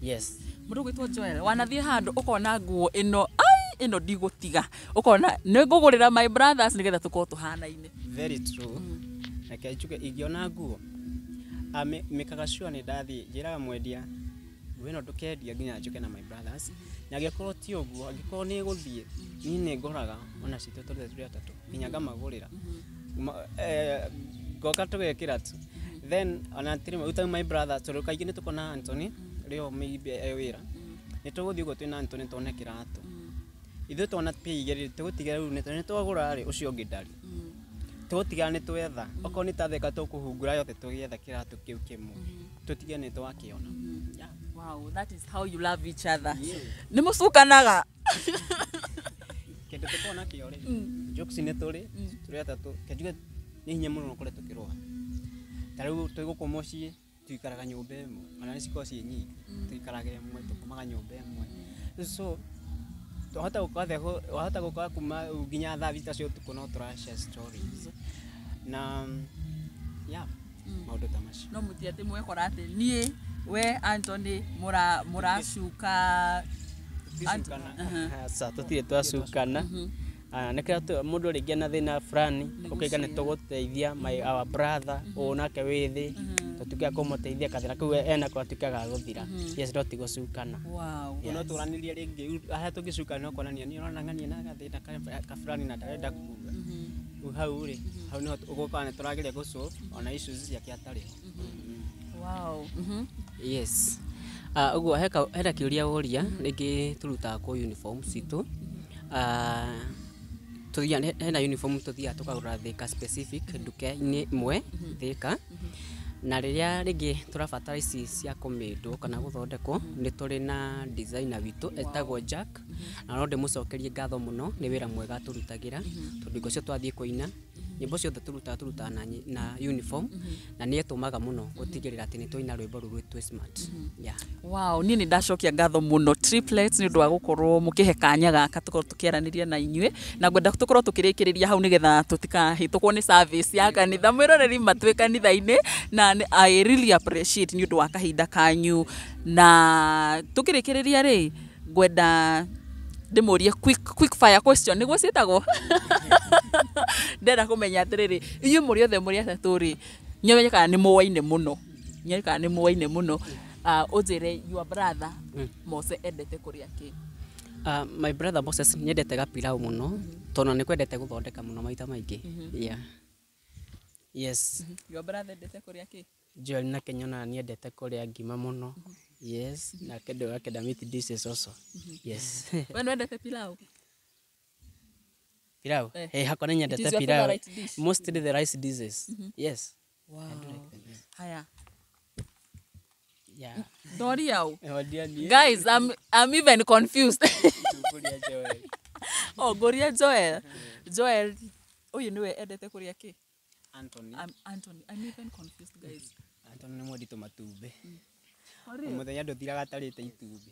Yes. Mũndũ ũgwĩtwo Joel, wanathiĩ handũ ũkona nguo ĩno, ai, ĩno ndigũtiga, ũkona nĩ ngũgũrĩra my brothers nĩgetha tũkorwo tũhanaine? Very true. Reke njuge ingĩona nguo, mĩkaga sure nĩ ndathiĩ njĩraga mwendia, nguo ĩno ndũkendia nginya njũke na my brothers. Na angĩkorwo ti ũguo, angĩkorwo nĩ ĩgũthiĩ, niĩ nĩ ngũraga ona citũ tũrĩ tũrĩ atatũ nginya ngamagũrĩra, ngoka tũgekĩra tu. Then ona tirĩ rĩu my brother, tondũ kaingĩ nĩ tũkona Anthony rĩo maybe e wĩra, nĩ tũgũthiĩ ũguo twĩna Anthony tuone kĩratũ, ithuĩ tuona pay igĩrĩ tũgũtiga rĩu nĩ twagũra rĩ, ũcio ũngĩ ndarĩ, tũgũtiga nĩ twetha okorwo nĩ ta theka tũkũhungura yothe tũgĩetha kĩratũ kĩu kĩmwe, tũtige nĩ twakĩona. Yeah. Wow, that is how you love each other. Nĩ mũcukanaga? Kĩndũ tũkoragwo nakĩo rĩ, jokes nĩ tũrĩ atatũ. Kenjuge nĩ hinya mũno ũkore tũkĩrũa. Ta rĩu twĩ gũkũ mũciĩ tuikaraga nyũmba ĩmwe, ona nĩ cikoragwo ciĩ nyingĩ, tuikaraga ĩmwe, tũkomaga nyũmba ĩmwe, so twahota gũkorwo wahota gũkora kuma nginya thaa 3 cia ũtukũ no tũra share stories na yeah, maũndũ ta macio. No mũti atĩ mwekora atĩ niĩ we Anthony mũracuka? Tũticukana. Aca, tũtirĩ twacukana. Nĩkĩo mũndũ rĩngĩ ena thĩna fulani ũkaiga nĩ tũgũteithia my our brother ũũ nake wĩ thĩ, tũtuĩke a kũmũteithia gathĩna kau enako gatuĩke ga gũthira. Yes, no ti gũcukana. No tũranĩrie rĩngĩ harĩa tũngĩcukana no kuonania niĩ ũrona ng'ania na gathĩna ka fulani na ndarenda kuga. Rĩu hau rĩ, hau nĩho ũgũkora nĩ tũrageria gũ solve ona issues ciake atarĩ ho. Wow. Yes. Ũguo hena kĩũria woria, rĩngĩ tũrutaga kũ uniform citũ. Tũthiaga hena uniform tũthiaga tũkagũra Thika specific nduka-inĩ ĩmwe Thika, na rĩrĩa rĩngĩ tũrabatara ici cia kũmĩndwo kana gũthondekwo, nĩ tũrĩ na designer witũ etagwo Jack, na no ndĩmũcokerie ngatho mũno nĩ wĩra mwega atũrutagĩra, tondũ hingo cio twathiĩ kũina Nyĩmbo ciothe tũrutaga na uniform, na nĩ ĩtũmaga mũno gũtigĩrĩra atĩ nĩ twaina rwĩmbo rũu twĩ smart. Yeah. Wow, niĩ nĩ ndacokia ngatho mũno triplets nĩ ũndũ wa gũkorwo mũkĩhe kanya gaka tũkorwo tũkĩaranĩria na inyuĩ, na ngwenda tũkorwo tũkĩrĩkĩrĩria hau nĩgetha tũtikahĩtũkwo nĩ service ya kanitha. Mwĩroreri matwĩ kanitha-inĩ, na I really appreciate nĩ ũndũ wa kahinda kanyu. Na tũkĩrĩkĩrĩria rĩ, ngwenda ndĩmũrie quick fire question nĩguo ciĩtagwo. Ndĩrenda kũmenya atĩrĩrĩ, inyuĩ mũrĩ othe mũrĩ atatũ rĩ, nyomenye kana nĩ mũwaine mũno, nyomenye kana nĩ mũwaine mũno. Ũnjĩre your brother Mose endete kũrĩa kĩ? My brother Moses nyendete gapilau mũno, tondũ nĩ kwendete gũthondeka mũno maita maingĩ. Yeah. Yes. Your brother endete kũrĩa kĩ? Joel nake nyonaga nĩendete kũrĩa ngima mũno. Yes, nake ndũ akenda meat dishes also. Yes. We nĩwendete pilau? Pilau? Eh. Hey, hakwa nĩ It nyendete is your pilau. favorite dish? Mostly the rice dishes. Yes. Wow. Haya. Yeah. Ndoria ũ? Ndoria niĩ. Guys, I'm even confused. Ngũria Joel. Oh, ngũria Joel. Joel, ũyũ nĩwe endete kũrĩa kĩ? Anthony. Anthony. I'm even confused, guys. Anthony nĩ mwendi tũmatumbĩ. Mũthenya ndũthiraga atarĩte itumbĩ.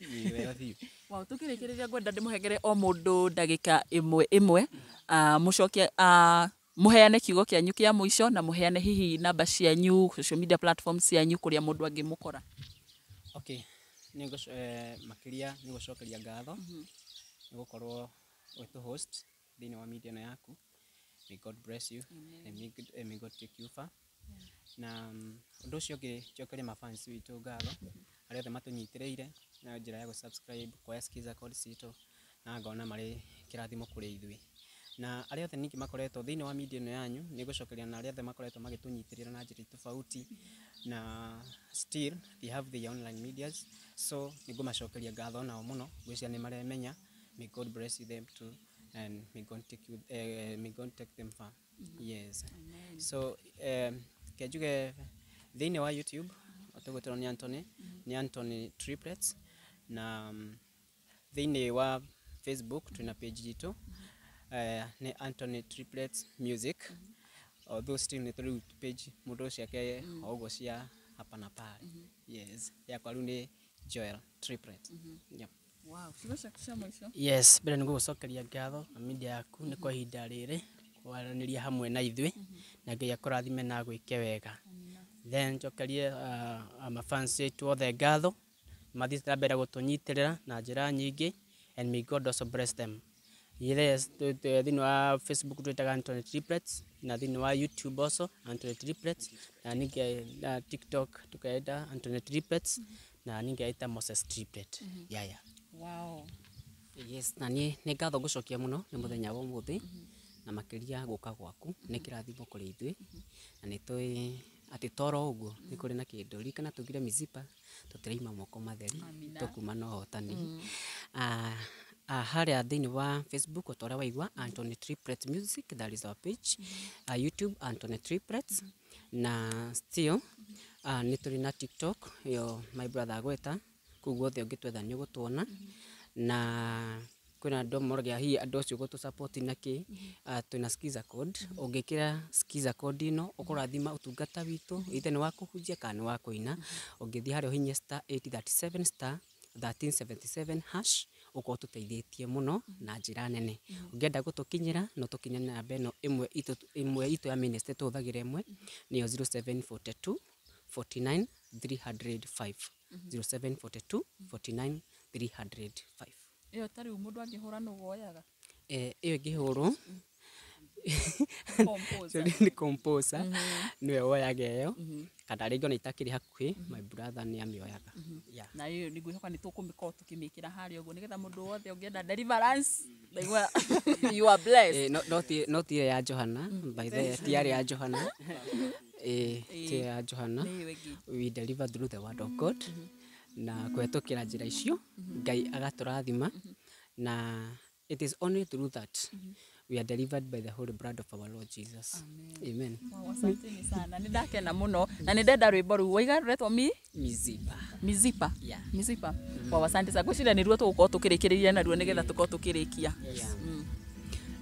Ĩĩ, wega biũ. Wow, tũkĩrĩkĩrĩria ngwenda ndĩmũhengere o mũndũ ndagĩka ĩmwe ĩmwe, mũcokie, mũheane kiugo kĩanyu kĩa mũico, na mũheane hihi namba cianyu, social media platforms cianyu kũrĩa mũndũ angĩmũkora. Okay, makĩria nĩ gũcokeria ngatho nĩ gũkorwo ũgĩtũ host thĩinĩ wa media ĩno yaku. May God bless you. And may God take you far. Na ũndũ ũcio ũngĩ, njokerie mafans witũ ngatho arĩa othe matũnyitĩrĩire na njĩra ya gũ-subscribe, kuoya skiza code citũ, na ngona marĩ kĩrathimo kũrĩ ithuĩ. Na arĩa othe ningĩ makoretwo thĩinĩ wa media ĩno yanyu, nĩ ngũcokeria na arĩa othe makoretwo magĩtũnyitĩrĩra na njĩra tofauti, na still they have their online medias, so nĩ ngũmacokeria ngatho nao mũno, ngwĩciria nĩ maremenya. May God bless them too, and may God take you, may God take them far. Yes. So ke njuge thĩinĩ wa YouTube tũgwĩtwo nĩ Anthony, nĩ Anthony Triplets, na thĩinĩ wa Facebook twĩna page itũ, nĩ Anthony Triplets Music, although still nĩ tũrĩ page mũndũ ciake o ũguo cia hapa na pale. Yes, yakwa rĩu nĩ Joel Triplet. Yeah. Wow, ciugo ciaku cia mũico? Yes, mbere nĩ gũgũcokeria ngatho na media yaku nĩ kwa ihinda rĩrĩ kwaranĩria hamwe na ithuĩ, na Ngai akũrathime na agwĩke wega. Then njokerie mafans aitũ othe ngatho, mathiĩte na mbere gũtũnyitĩrĩra na njĩra nyingĩ, and may God also bless them. Yes, thĩinĩ wa Facebook twĩtaga Anthony Triplets, na thĩinĩ wa YouTube also Anthony Triplets, na ningĩ na TikTok tukaita Anthony Triplets, na ningĩ aita Moses Triplet. Yeah, yeah. Wow. Yes, na niĩ nĩ ngatho ngũcokia mũno nĩ mũthenya wa ũmũthĩ, na makĩria gũka gwaku nĩ kĩrathimo kũrĩ ithuĩ, na nĩ tũĩ atĩ toro ũguo nĩ kũrĩ na kĩndũ. Ririkana tugire Mizipa tũtiraima moko matheri, tũkuma na ũhotani. Harĩa thĩinĩ wa Facebook o ta ũrĩa waigua Anthony Triplets Music, that is our page. YouTube Anthony Triplets, na still nĩ tũrĩ na TikTok ĩyo my brother agweta, kũu guothe ũngĩtwetha nĩ ũgũtuona. Na kwĩna andũ moragia hihi andũ acio gũtũ support na kĩ, twĩna skiza code. Ũngĩkĩra skiza code ĩno ũkũrathima ũtungata witũ, either nĩ wa kũhunjia kana nĩ wa kũina. Ũngĩthiĩ harĩa ũhihinye star 837 star 1377 hash, ũkorwo tũteithĩtie mũno na njĩra nene. Ũngĩenda gũtũkinyĩra no tũkinyane namba ĩno ĩmwe itũ ya ministry tũhũthagĩra ĩmwe, nĩyo 0742 49 305. 0742 49 305. Ĩyo ta rĩu mũndũ angĩhũra nũ woyaga? Ĩyo ĩngĩhũrwo Composer. Nĩ composer nĩwe woyaga ĩyo, kana rĩngĩ ona itakĩrĩ hakuhĩ, my brother nĩ amĩoyaga. Yeah. Na ĩyo nĩ ngwĩhoka nĩ tũkũmĩkorwo tũkĩmĩkĩra harĩa ũguo nĩgetha mũndũ wothe ũngĩenda deliverance, ndaigua you are blessed. No ti ĩrĩa ya Johana, by the way, ti yarĩ ya Johana. Ti ĩrĩa ya Johana. Nĩ ĩyo ĩngĩ. We deliver through the word of God, na kũhetũkĩra njĩra icio Ngai agatũrathima, na it is only through that we are delivered by the holy blood of our Lord Jesus. Amen. Wow, asanteni sana. Nĩ ndakena mũno na nĩ ndenda rwĩmbo rũu. Waiga rũretwo Mizipa. Mizipa. Yeah. Mizipa. Wow, asante sana. Ngwĩciria nĩruo tũgũkorwo tũkĩrĩkĩrĩria naruo nĩgetha tũkorwo tũkĩrĩkia. Yeah.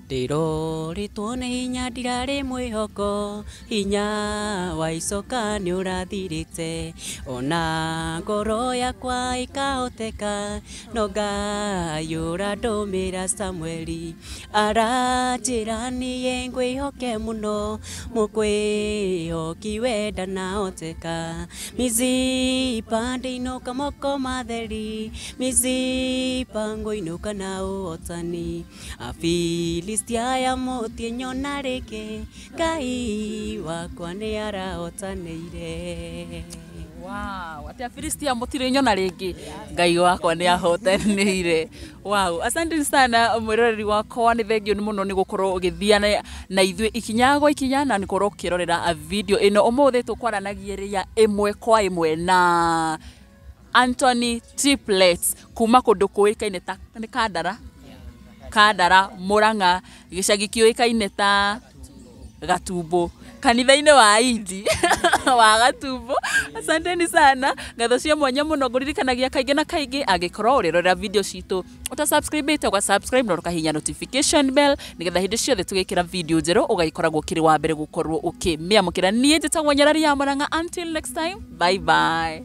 Ndĩrorĩtwo nĩ hinya ndirarĩ mwĩhoko, hinya wa icoka nĩ ũrathirĩte, ona ngoro yakwa ĩkahoteka, no Ngai ũrandũmĩra Samueli, aranjĩra niĩ ngwĩhoke mũno, mũkwĩhoki we ndanahoteka. Mizipa ndĩinũka moko matheri, Mizipa ngũinũka na ũhotani, Afilisti aya mũtinyona rĩngĩ, Ngai wakwa nĩ arahotanĩire. Wow, ati Afilistia mũtirĩ nyona rĩngĩ, Ngai wakwa nĩ ahotanĩire. Wow, asante sana mwĩroreri wakwa, nĩ thengio nĩ mũno nĩ gũkorwo ũgĩthiĩ na ithuĩ ikinya gwa ikinya na nĩ gũkorwo ũkĩrorera video ĩno. Ũmũthĩ tũkwaranagia ĩmwe kwa ĩmwe na Anthony Triplets kuma kũndũ kũĩkaine ta nĩ Kandara, Kandara Murang'a, gĩcagi kĩũĩkaine ta Gatumbo, kanitha-inĩ wa Indi wa Gatumbo. Asanteni sana, ngatho cia mwanya mũno ngũririkanagia kaingĩ na kaingĩ, angĩkorwo ũrĩrorera video citũ ũta subscribe ũga subscribe na ũkahihinya notification bell nĩgetha hĩndĩ ciothe tũgĩkĩra video njerũ ũgagĩkoragwo ũkĩrĩ wa mbere gũkorwo ũkĩmĩamũkĩra. Niĩ njĩtagwo Nyarari ya Murang'a, until next time, bye bye.